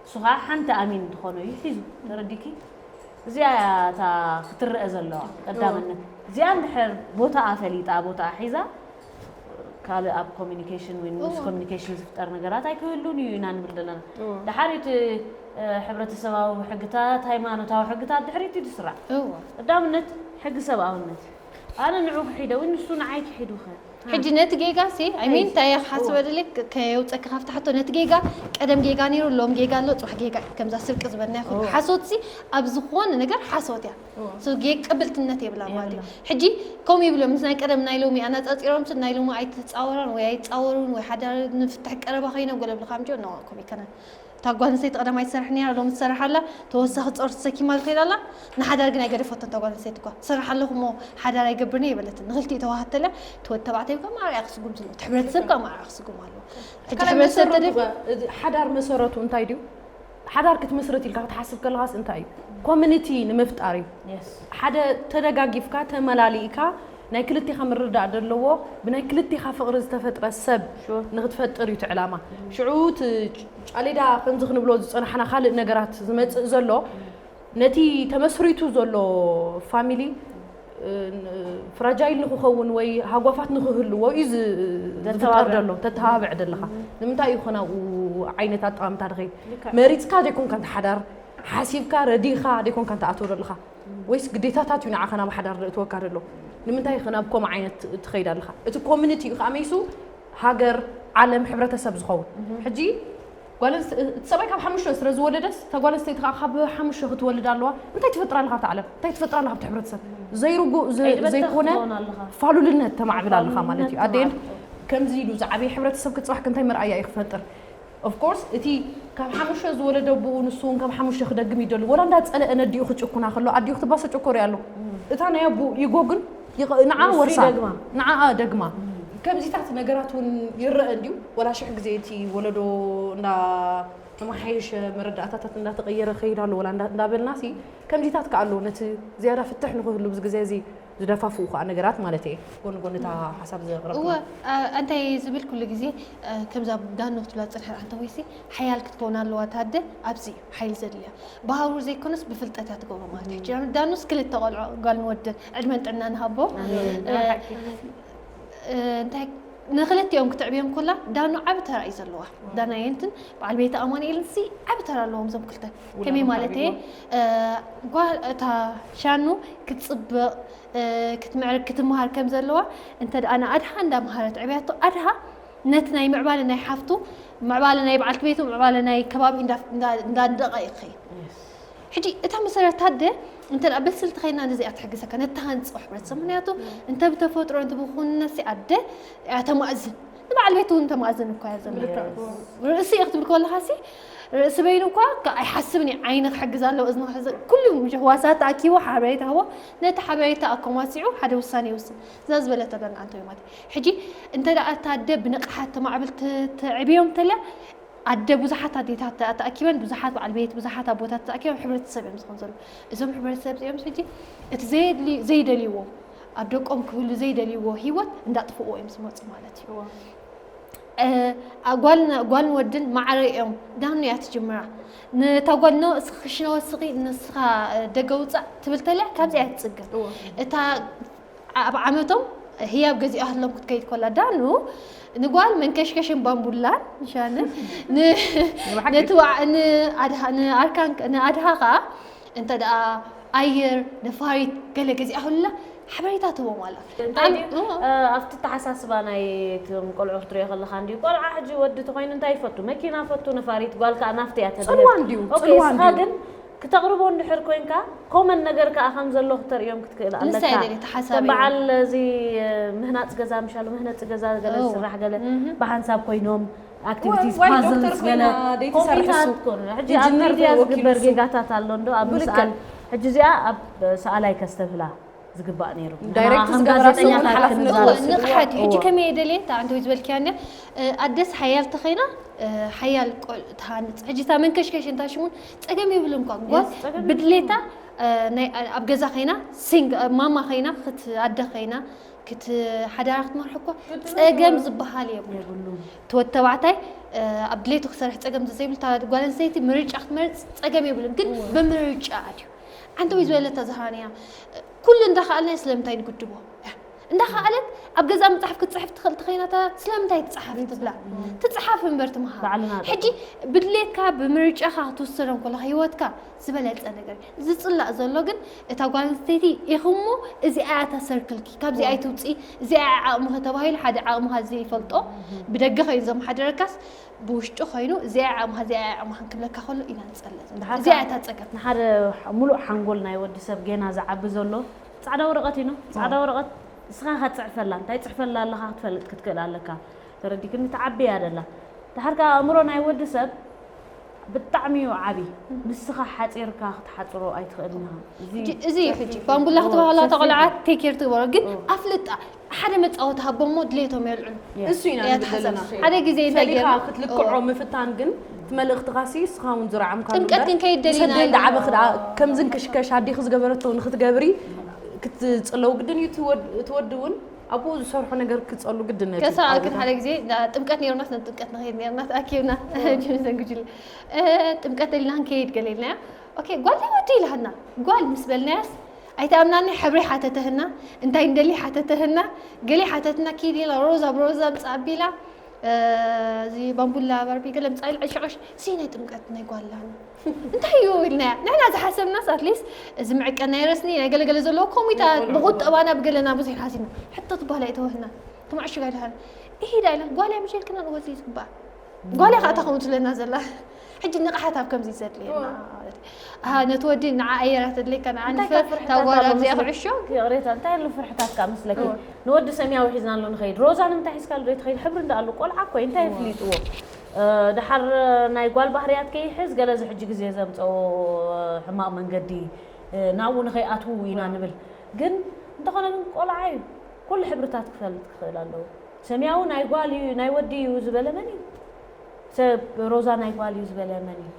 እሱ ከዓ ሓንቲ ኣሚን ዝኾነ እዩ ሒዙ ተረዲኪ እዚኣ እያ እታ ክትረአ ዘለዋ ቀዳምነት እዚኣ እንድሕር ቦታኣ ፈሊጣ ቦታኣ ሒዛ ካልእ ኣብ ኮሚኒኬሽን ወይ ምስ ኮሚኒኬሽን ዝፍጠር ነገራት ኣይክህሉን እዩ ኢና ንብል ዘለና ድሓር እቲ ሕብረተሰባዊ ሕግታት ሃይማኖታዊ ሕግታት ድሕሪት እዩ ዝስራዕ ቀዳምነት ሕጊ ሰብኣውነት ኣነ ንዑ ክሒደ ወይ ንሱ ንዓይ ክሒዱ ከ ሕጂ ነቲ ጌጋ ሲ ኣይሚን እንታይ እየ ክሓስበ ደለ ከየውፀኪ ካብቲ ሕቶ ነቲ ጌጋ ቀደም ጌጋ ነይሩ ሎም ጌጋ ኣሎ ፅባሕ ጌጋ ከምዛ ስርቂ ዝበልና ይኹን ሓሶት ሲ ኣብ ዝኾነ ነገር ሓሶት እያ ቅብልትነት የብላ ማለት እዩ ሕጂ ከምኡ ይብሎ ምስ ናይ ቀደም ናይ ሎሚ ኣናፃፂሮም ናይ ሎሚ ኣይትፃወራን ወይ ኣይፃወሩን ወይ ሓደ ንፍትሕ ቀረባ ኮይኖም ገለ ብልካ ምጆ ኖ ከምኡ ይከነን እታ ጓል ኣንስተይቲ ቀደም ኣይትሰርሕን እያ ሎሚ ትሰርሕ ኣላ ተወሳኺ ጾር ተሰኪማ ትኸይድ ኣላ ንሓዳር ግን ኣይገደፈቶን እታ ጓል ኣንስተይቲ እኳ ትሰርሕ ኣለኹ እሞ ሓዳር ኣይገብርን እየ በለትን ንኽልቲኡ ተዋሃተለ እቲ ወዲ ተባዕታይ እኳ ማዕረ እያ ክስጉም ዝሎ እቲ ሕብረተሰብ እኳ ማዕረ ክስጉም ኣለዎ ሕጂ ሕብረተሰብ ተደፊ ሓዳር መሰረቱ እንታይ ድዩ ሓዳር ክትምስርት ኢልካ ክትሓስብ ከለኻስ እንታይ እዩ ኮሚኒቲ ንምፍጣር እዩ ሓደ ተደጋጊፍካ ተመላሊእካ ናይ ክልቴኻ ምርዳእ ደለዎ ብናይ ክልቴኻ ፍቕሪ ዝተፈጥረ ሰብ ንክትፈጥር እዩ ትዕላማ ሽዑ ጫሌዳ ከምዚ ክንብሎ ዝፀናሕና ካልእ ነገራት ዝመፅእ ዘሎ ነቲ ተመስሪቱ ዘሎ ፋሚሊ ፍራጃይል ንክኸውን ወይ ሃጓፋት ንክህልዎ እዩ ዝፍጠር ዘሎ ተተባብዕ ደለኻ ንምንታይ እዩ ከናብኡ ዓይነት ኣጠማምታ ድኸይድ መሪፅካ ዘይኮንካ እንተሓዳር ሓሲብካ ረዲኻ ዘይኮንካ እንተኣተው ደለኻ ወይስ ግዴታታት እዩ ንዓኻ ናብ ሓዳር ዘእትወካ ዘሎ ንምንታይ ኢኸ ናብ ከምኡ ዓይነት ትኸይድ ኣለኻ እቲ ኮሚኒቲ እዩ ከዓ መይሱ ሃገር ዓለም ሕብረተሰብ ዝኸውን ሕጂ ጓል እቲ ሰብኣይ ካብ ሓሙሽተ ስለ ዝወለደስ እታ ጓል ኣንስተይቲ ከዓ ካብ ሓሙሽተ ክትወልድ ኣለዋ እንታይ ትፈጥር ኣለኻ ኣብቲ ዓለም እንታይ ትፈጥር ኣለኻ ኣብቲ ሕብረተሰብ ዘይርጉእ ዘይኮነ ፋሉልነት ተማዕብል ኣለኻ ማለት እዩ ኣደን ከምዚ ኢሉ ዝዓበየ ሕብረተሰብ ክፅባሕ ክንታይ መርኣያ እዩ ክፈጥር Of course እቲ ካብ ሓሙሽተ ዝወለደ ኣቦኡ ንሱ እውን ካብ ሓሙሽተ ክደግም ይደሊ ወላ እንዳፀለአ ነዲኡ ክጭኩና ከሎ ኣዲኡ ክትባሰ ጨኮር ኣሎ እታ ናይ ኣቦኡ ኢጎ ግን ንዓ ወርሳ ንዓ ደግማ ከምዚታት ነገራት እውን ይረአ እንድዩ። ወላ ሽሕ ግዜ እቲ ወለዶ እንዳ ተመሓየሸ፣ መረዳእታታት እንዳተቐየረ ከይድ ኣሎ፣ ወላ እንዳ- እንዳበልና ሲ ከምዚታት ከኣ ኣሎ ነቲ ዝያዳ ፍትሕ ንኽህሉ ኣብዚ ግዜ እዚ ዝደፋፍኡ ከኣ ነገራት ማለት እየ። ጎኒ ጎኒ እታ ሓሳብ ዘቕረብኩ እወ ኣ- እንታይ ዝብል ኩሉ ግዜ እ፣ ከምዛ ዳኖ ክትብላ ዝፅንሐት ኣንተ ወይሲ ሓያል ክትከውን ኣለዋ ታደ ኣብዚ እዩ ሓይል ዘድልያ ብሃውሩ ዘይኮነስ ብፍልጠት እያ ትገብሮ ማለት እዩ ሕጂ ንኣብነት ዳኖስ ክልተ ቆልዖ ጓልን ወድን ዕድመን ጥዕና ንሃቦ እ፣ እ፣ እንታይ ንክልቲኦም ክትዕብዮም ኮላ ዳኖ ዓቢ ተራ እዩ ዘለዋ ዳናየንትን በዓል ቤተ ኣማኑኤልን ሲ ዓቢ ተራ ኣለዎም እዞም ክልተ ከመይ ማለት እየ እ፣ ጓል እታ ሻኑ ክትፅብቕ እ፣ ክትምዕርግ ክትምሃር ከም ዘለዋ እንተ ደኣ ንኣድሃ እንዳምሃረት ዕብያቶ ኣድሃ ነቲ ናይ ምዕባለ ናይ ሓፍቱ ምዕባለ ናይ በዓልቲ ቤቱ ምዕባለ ናይ ከባቢ እንዳንደቐ ይኸይድ ሕጂ እታ መሰረት ኣደ እንተ ደኣ በስልቲ ኸይና ነዚኣ ትሕግዘካ ነተሃንፅኦ ሕብረተሰብ ምክንያቱ እንተ ብተፈጥሮ እንተ ብኩንነት ሲ ኣደ እያ ተማእዝን ንበዓል ቤቱ እውን ተማእዝን እኳ እያ ዘላ ርእሲ ክትብል ከለኻ ሲ ርእሲ በይኑ እኳ ከ- ኣይሓስብን እዩ ዓይኒ ክሕግዝ ኣለዎ እዝኒ ክሕዝ ኩሉ ምሽ- ህዋሳት ተኣኪቡ ሓበሬታ ህቦ ነቲ ሓበሬታ ኣኮማሲዑ ሓደ ውሳኔ ይውስን እዛ ዝበለቶ ደን ኣንተ ማለት እዩ። ሕጂ እንተ ደኣ እታ ኣደ ብንቕሓት ተማዕብል ት- ትዕብዮም ተልያ ኣደ ብዙሓት ኣዴታት ተኣ- ተኣኪበን ብዙሓት በዓል ቤት ብዙሓት ኣቦታት ተኣኪቦም ሕብረተሰብ እዮም ዝኾን ዘሎ እዞም ሕብረተሰብ እዚኦም ሕጂ እቲ ዘየድሊ ዘይደልይዎ ኣብ ደቆም ክህሉ ዘይደልይዎ ህይወት እንዳጥፍዎ እዮም ዝመፁ ማለት እዩ እ፣ ጓል ጓልን ወድን ማዕረ እዮም ዳኑ እያ ትጅምራ ነታ ጓል ኖ እስኺ ክሽነ ወስኺ ንስኻ እ፣ ደገ ውፃእ ትብል ተልያ ካብዚ እያ ትፅገም እታ ዓ- ኣብ ዓመቶም ህያብ ገዚኣ ህሎም ክትከይድ ኮላ ዳኑ ንጓል መንከሽከሽን ባምቡላን ሻንን ን- ነቲ ዋዕ- ንኣድሃ- ንኣርካን ንኣድሃ ከዓ እንተ ደኣ ኣየር ነፋሪት ገለ ገዚኣ ሁላ ሓበሬታ ትህቦም ኣላ እንታይ ድዩ? እ፣ ኣብቲ ተሓሳስባ ናይ እቶም ቆልዑ ክትሪኦ ከለካ እንድዩ ቆልዓ ሕጂ ወዲ ተኮይኑ እንታይ ይፈቱ መኪና ፈቱ ነፋሪት ጓል ከዓ ናፍቲ እያ ተድህብ። ፅልዋ እንድዩ ኦኬ ፅልዋ እስኻ እንድዩ ግን ክተቕርቦ እንድሕር ኮይንካ ኮመን ነገር ከዓ ከም ዘሎ ክተርእዮም ክትክእል ኣለካ ንሳ እየ ደልየ፣ እቲ ሓሳብ ከም እዩ። በዓል እዚ ምህናፅ ገዛ ምሻሉ ምህነፂ ገዛ ገለ እዎ። ዝስራሕ ገለ ብሓንሳብ ኮይኖም ኣክቲቪቲስ ዋይ ፓዝልስ ዶክተር ኮይና ገለ ደይትሰርሕስ ኮምፒታት ኮኑ ሕጂ ኣብ ኢንጂነር ሚድያ ተወኪሉ ዝግበር እሱ። ጌጋታት ኣሎ እንዶ ኣብ ብልክዕ። ምስኣል ሕጂ እዚኣ ኣብ ሰኣላይ ከስተብህላ ዝግባእ ነይሩ ዳይሬክት ንዓኻ ከም ዝገበራ ጋዜጠኛ ሰው ካብ ሓላፍነት ክንዛረብ ትወስድ። ንቕሓት እዩ። ሕጂ እዎ። ከመይ የደልየ እታ ኣንቲ ወይ ዝበልክያ እንደ ኣደስ ሓያል ተኸይና ሓያል ቆል ትሃንፅ ሕጂ እታ መንከሽከሽ እንታ ሽሙን ፀገም የብልን እኳ ጓል የስ፣ ፀገም ብድሌታ እ፣ ናይ- ኣብ ገዛ ኸይና ሲንግ ማማ ኸይና ክት ኣደ ኸይና ክት ሓዳራ ክትመርሑ እኳ ፀገም ዝበሃል የብሉ የብሉን ትወድ ተባዕታይ እ፣ ኣብ ድሌቱ ክሰርሕ ፀገም ዘዘይብሉ እታ ጓል ኣንስተይቲ ምርጫ ክትመርፅ ፀገም የብሉን ግን ብምርጫ ኣድዩ ኣንቲ ወይ ዝበለታ ዝሃንያ ኩሉ እንዳኸኣልና ስለምንታይ ንጉድቦ እንዳኸኣለት ኣብ ገዛ መፅሓፍ ክትፅሕፍ ትኽእል ተኸይናታ ስለምንታይ ትፅሓፍ ትብላ ትፅሓፍ እምበር ትምሃር ባዕልና ሕጂ ብድሌትካ ብምርጫኻ ክትውሰኖም ከለኻ ህይወትካ ዝበለፀ ነገር እዩ። ዝፅላእ ዘሎ ግን እታ ጓል ኣንስተይቲ ኢኹሞ እዚኣ እያ እታ ሰርክልኪ ካብዚ ኣይትውፅኢ እዚኣ እያ ዓቕምኺ ተባሂሉ ሓደ ዓቕምኻ ዘይፈልጦ ብደገ ኮይኑ ዘመሓደረካስ ብውሽጡ ኮይኑ እዚኣ ዓቕምኻ እዚኣ ዓቕምኻ ክብለካ ከሎ ኢና ንፀልእ ዘለና። ድሓር እዚኣ ከኣ እታ ፀገም። ንሓደ ሙሉእ ሓንጎል ናይ ወዲ ሰብ ጌና ዝዓቢ ዘሎ ፃዕዳ ወረቐት እዩ ኖ ፃዕዳ ወረቐት እስኻ ኢኻ ትፅሕፈላ እንታይ ትፅሕፈላ ኣለኻ ክትፈልጥ ክትክእል ኣለካ ተረዲክኒ ትዓቢ እያ ደላ ድሓር ከኣ ኣእምሮ ናይ ወዲ ሰብ ብጣዕሚ እዩ ዓቢ ንስኻ ሓፂርካ ክትሓፅሮ ኣይትኽእልን ኢኻ እዚ ሕጂ እዚ እዩ ሕጂ ባምቡላ ክትበሃላ ተቆልዓ ቴኬር ትግበሮ ግን ኣፍልጣ ሓደ መፃወቲ ሃቦሞ ድሌቶም የልዕሉ እሱ ኢና እያ ንብል ዘለና ትሓሰብ ሓደ ግዜ እንታይ ፈሊኻ ገይሩ ክትልክዖ ምፍታን ግን እቲ መልእኽትኻ ሲ እስኻ እውን ዝረዓምካሉ ጥምቀት ግን ከይደሊና ሰደይ እንዳዓበኺ ደኣ ከምዚ እንክሽከሽ ኣዴኺ ዝገበረቶ ንክትገብሪ ክትፅለው ግድን እዩ እቲ ወድ- እቲ ወዲ እውን ኣብኡ ዝሰርሖ ነገር ክፀሉ ግድን እዩ እቲ ከሳ ግን ዓውታ። ሓደ ግዜ ጥምቀት ነይሩናስ ናብ ጥምቀት ንኸይድ ነይርና ተኣኪብና ጅምሰን ጉጅለ ጥምቀት ደሊና ክንከይድ ገለ ኢልናያ ኦኬ ጓል ናይ ወዲ ኢልሃና ጓል ምስ በልናያስ ኣይተኣምናኒ ሕብሪ ሓተተህና እንታይ እንደሊ ሓተተህና ገለ ሓተትና ኪድ ኢላ ሮዛ ብሮዛ ምፃ ኣቢላ እዚ ባምቡላ ባርቢ ገለ ምፃ ኢላ ዕሽዕሽ ሲ ናይ ጥምቀት ናይ ጓል ኢልሃና እንታይ እዩ ኢልናያ ንሕና ዝሓሰብናስ ኣትሊስት እዚ ምዕቀን ናይ ረስኒ ናይ ገለገለ ዘለዎ ኮሚታት ብቁጠባና ብገለና ብዙሕ ሓሲብና ሕቶ ትበሃል ኣይተወህና ትማዕሽግ ኣይደሃን ኢሂዳ ኢላ ጓል እያ ምሸልክና ንወዚ ዝግባእ ጓል እያ ከዓ ተኸውን ትብለና ዘላ ሕጂ ንቕሓት ኣብ ከምዚ ዘድልየና ማለት እዩ። ኣሃ ነቲ ወዲ ንዓ ኣየር ኣተድልየካ ንዓ እንታይ ንፈ- ካብ ፍርሕታት ታጓል ኣሎ ኣብዚኣ መስለኪ? ኩዕሾ ይቕሬታ እንታይ ኣሎ ፍርሕታት ከኣ መስለኪ ንወዲ ሰማያዊ ሒዝናሉ ንኸይድ ሮዛን እንታይ ሒዝካሉ ዶ ትኸይድ ሕብሪ እንዳኣሉ ቆልዓ እኮ እንታይ ኣፍሊጥዎ እ፣ ድሓር ናይ ጓል ባህርያት ከይሕዝ ገለ እዚ ሕጂ ግዜ ዘምፀኦ ሕማቕ መንገዲ እ፣ ናብኡ ንኸይኣትዉ ኢና ንብል ግን እንተኾነ ግን ቆልዓ እዩ ኩሉ ሕብርታት ክፈልጥ ክኽእል ኣለዎ ሰማያዊ ናይ ጓል እዩ፣ ናይ ወዲ እዩ ዝበለ መን እዩ? ሰብ ሮዛ ናይ ጓል እዩ ዝበለ መን እዩ?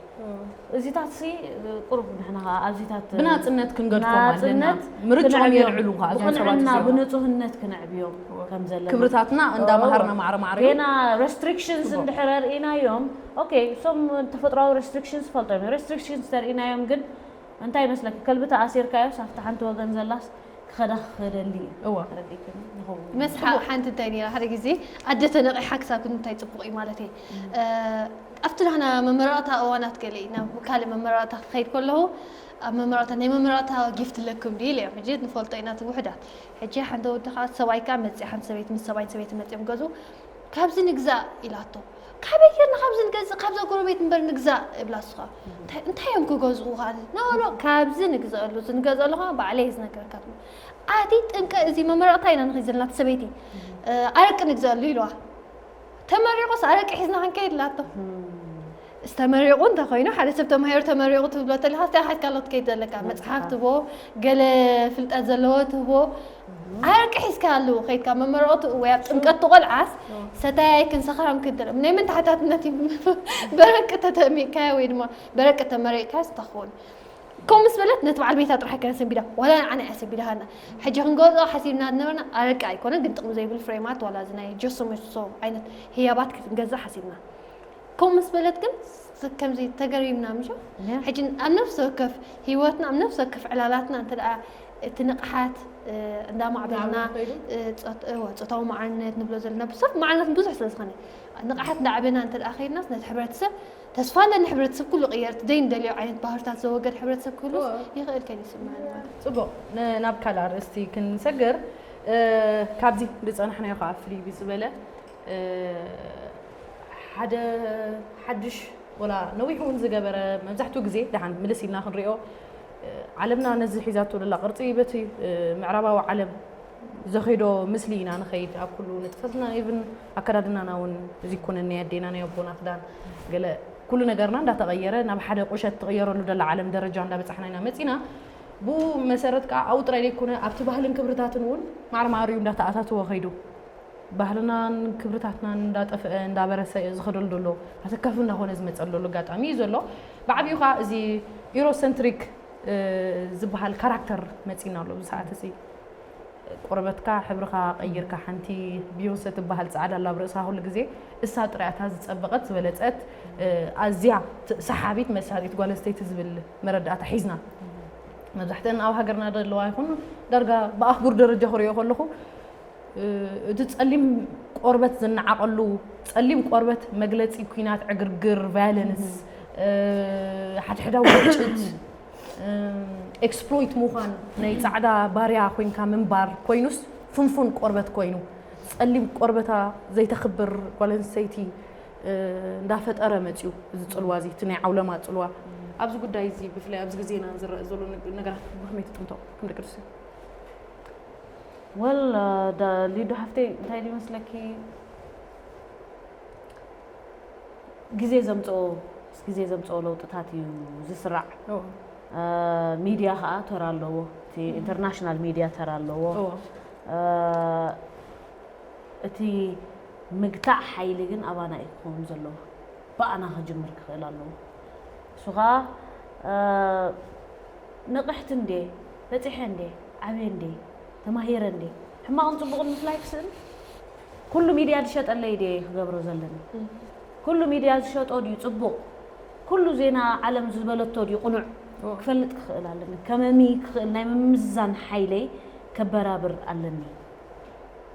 እዚታት ሲ ቁሩብ ንሕና ኸዓ ኣብዚታት ብናጽነት ክንገድፎም ኣለና። ናጽነት ምርጭኦም ክነዕብዮም፣ የልዕሉ ኸዓ እዞም ሰባት ብቕንዕና እዚኦም። ብንጹህነት ክነዕብዮም ከም ዘለና። ክብርታትና እንዳመሃርና ማዕረ ማዕረ እዩ። ገና restrictions ጽቡቕ። እንድሕር ርኢናዮም፣ okay፣ እሶም ተፈጥሮኣዊ restrictions ፈልጦ እዮም። Restrictions ተርኢናዮም ግን እንታይ ይመስለኪ? ከልቢ ተኣሲርካዮስ ኣብቲ ሓንቲ ወገን ዘላስ ክኸዳ ክኸደሊ እዩ። እዋ። ተረዲእክኒ ይኸውን። መስሓቕ ሓንቲ እንታይ ነይራ፣ ሓደ ግዜ ኣደ ተነቒሓ ክሳብ ክንዲ እንታይ ጽቡቕ እዩ ማለት እየ። እ፣ ኣብቲ ናህና መመረቕታ እዋናት ገለ እዩ፣ ናብ ካልእ መመረቕታ ክኸይድ ከለኹ፣ ኣብ መመረቕታ፣ ናይ መመረቕታ ጊፍት ኣለኩም ድዩ ኢለ እዮም። ሕጂ ንፈልጦ ኢና እቲ ውሑዳት። ሕጂ ሓንቲ ወዲ ከዓ ሰብኣይ ከዓ መፅእ፣ ሓንቲ ሰበይቲ ምስ ሰብኣይን ሰበይቲ መፅኦም ገዝኡ፣ "ካብዚ ንግዛእ" ኢላቶ። "ካበይ ጌርና ካብዚ ንገዝእ? ካብዛ ጎረቤት እምበር ንግዛእ" እብላ። እሱ ከዓ "እንታይ፣ እንታይ እዮም ክገዝኡ?" ከዓ "ኖ፣ ኖ፣ ካብዚ ንግዘአሉ፣ እዚ ንገዝአሉ ከዓ ባዕለይ ዝነገርካ" ትብል። ኣቲ ጥንቀ፣ እዚ መመረቕታ ኢና ንኸይድ ዘለና፣ እቲ ሰበይቲ፣ እ፣ "ኣረቂ ንግዘአሉ" ኢልዋ። "ተመሪቑስ ኣረቂ ሒዝና ክንከይድ?" ኢላቶ። ዝተመሪቑ እንተኾይኑ፣ ሓደ ሰብ ተማሂሩ ተመሪቑ ትብሎ ተለኻ፣ እንታይ ሓትካ ኣሎ ትከይድ ዘለካ? መጽሓፍ ትቦ፣ ገለ ፍልጠት ዘለዎ ትቦ። ኣረቂ ሒዝካ ኣለዎ፣ ከይድካ መመረቕቱ ወይ ኣብ ጥምቀት ትቖልዓስ፣ ሰታያይ ክንሰኽራም ክንትል። ናይ መን ተሓታትነት እዩ? በረቂ ተተሚእካዮ ወይ ድማ በረቂ ተመሪቕካዮስ እንታይ ክኸውን? ከምኡ ምስ በለት፣ ነቲ በዓል ቤታ ጥራሕ ኣይኮነን ሰንቢዳ፣ ዋላ ንዓና እያ ሰንቢዳ ሃና። ሕጂ ክንገዝኦ ሓሲብና ዝነበርና ኣረቂ ኣይኮነን፣ ግን ጥቕሚ ዘይብሉ ፍሬማት፣ ዋላ እዚ ናይ ጀሶ መሶ ዓይነት ህያባት ክንገዝእ ሓሲብና። ከምኡ ምስ በለት ግን፣ ስ-፣ ከምዚ ተገሪምና፣ ምሽ? ያ። ሕጂ ኣብ ነፍሲ ወከፍ ህይወትና፣ ኣብ ነፍሲ ወከፍ ዕላላትና እንተ ደኣ እቲ ንቕሓት፣ እ፣ እንዳማዕበልና፣ ናብኡ ከይዱ? እ፣ ጾት-፣ እወ፣ ጾታዊ ማዕርነት ንብሎ ዘለና፣ ብሰፍ ማዕርነት ብዙሕ ስለ ዝኾነ፣ ንቕሓት እንዳዕበና እንተ ደኣ ከይድናስ፣ ነቲ ሕብረተሰብ ተስፋ ኣለኒ፣ ሕብረተሰብ ኩሉ ቅየርቲ፣ ዘይንደልዮ ዓይነት ባህርታት ዘወገድ ሕብረተሰብ ክህሉ እወ። ይኽእል ከን ይስምዐኒ ማለት እዩ። ጽቡቕ፣ ን-፣ ናብ ካልእ ኣርእስቲ ክንሰግር፣ እ፣ ካብዚ ዝጸናሕናዮ ከኣ ፍልይ ብዝበለ፣ እ፣ ሓደ ሓድሽ ወላ ነዊሕ እውን ዝገበረ፣ መብዛሕትኡ ግዜ ደሓን ምልስ ኢልና ክንሪኦ፣ እ፣ ዓለምና ነዚ ሒዛቶ ዘላ ቅርጺ በቲ፣ እ፣ ምዕራባዊ ዓለም ዘኺዶ ምስሊ ኢና ንኸይድ። ኣብ ኩሉ ንጥፈትና፣ ኢቭን ኣከዳድናና እውን እዚ ይኮነን፣ ናይ ኣዴና ናይ ኣቦና ክዳን፣ ገለ ኩሉ ነገርና እንዳተቐየረ ናብ ሓደ ቁሸት ትቕየረሉ ዘላ ዓለም ደረጃ እንዳበጻሕና ኢና መጺና። ብኡ መሰረት ከኣ ኣብኡ ጥራይ ዘይኮነ ኣብቲ ባህልን ክብርታትን እውን ማዕረ ማዕሪኡ እንዳተኣታተወ ኸይዱ። ባህልናን ክብርታትናን እንዳጠፍአ እንዳበረሰ ዝኸደሉ ዘሎ፣ ኣሰካፊ እንዳኾነ ዝመጸሉ ዘሎ ኣጋጣሚ እዩ ዘሎ። ብዓቢኡ ከኣ እዚ ኢሮሰንትሪክ፣ እ፣ ዝበሃል ካራክተር መጺና ኣሎ ኣብዚ ሰዓት እዚ። ቆርበትካ፣ ሕብርኻ ቀይርካ፣ ሓንቲ ቢዮንሰ ትበሃል ጻዕዳ ኣላ ኣብ ርእስኻ ኩሉ ግዜ፣ እሳ ጥራይ እታ ዝጸበቐት፣ ዝበለጸት፣ እ፣ ኣዝያ ት-፣ ሰሓቢት መሳጢት ጓል ኣንስተይቲ ዝብል መረዳእታ ሒዝና። መብዛሕትአን ኣብ ሃገርና ዘለዋ ይኹን ዳርጋ ብኣህጉር ደረጃ ክሪኦ ከለኹ፣ እ፣ እቲ ጸሊም ቆርበት ዝነዓቐሉ፣ ጸሊም ቆርበት መግለጺ ኲናት፣ ዕግርግር፣ ቫዮለንስ፣ እ፣ ሓድሕዳዊ ግጭት፣ እ፣ ኤክስፕሎይት ምዃን፣ ናይ ጻዕዳ ባርያ ኮይንካ ምንባር ኮይኑስ፣ ፍንፉን ቆርበት ኮይኑ፣ ጸሊም ቆርበታ ዘይተኽብር ጓል ኣንስተይቲ፣ እ፣ እንዳፈጠረ መጽዩ፣ እዚ ጽልዋ እዚ፣ እቲ ናይ ዓውለማ ጽልዋ። ኣብዚ ጉዳይ እዚ፣ ብፍላይ ኣብዚ ግዜና ዝረአ ዘሎ ነግ-፣ ነገራት ብኸመይ ትጥምቶ፣ ከም ደቂ ኣንስትዮ? ወል፣ ዳ-፣ ሊዱ ሓፍተይ፣ እንታይ ድዩ መስለኪ? ግዜ ዘምጽኦ፣ ምስ ግዜ ዘምጽኦ ለውጥታት እዩ ዝስራዕ። እዎ። እ፣ ሚድያ ኸኣ ተራ ኣለዎ። እቲ ኢንተርናሽናል ሚድያ ተራ ኣለዎ። እዎ። እ፣ እቲ ምግታእ ሓይሊ ግን ኣባና እዩ ክኸውን ዘለዎ። ብኣና ክጅምር ክኽእል ኣለዎ። እሱ ኸኣ፣ እ፣ ንቕሕቲ እንዴ፣ በጺሐ እንዴ፣ ዓብየ እንዴ፣ ተማሂረ እንዴ፣ ሕማቕን ጽቡቕን ምፍላይ ክስእን ኩሉ ሚድያ ዝሸጠለይ ድየ ክገብሮ ዘለኒ? ኩሉ ሚድያ ዝሸጦ ድዩ ጽቡቕ? ኩሉ ዜና ዓለም ዝበለቶ ድዩ ቅኑዕ? እዎ። ክፈልጥ ክኽእል ኣለኒ። ከመሚ ክኽእል ናይ ምምዝዛን ሓይለይ ከበራብር ኣለኒ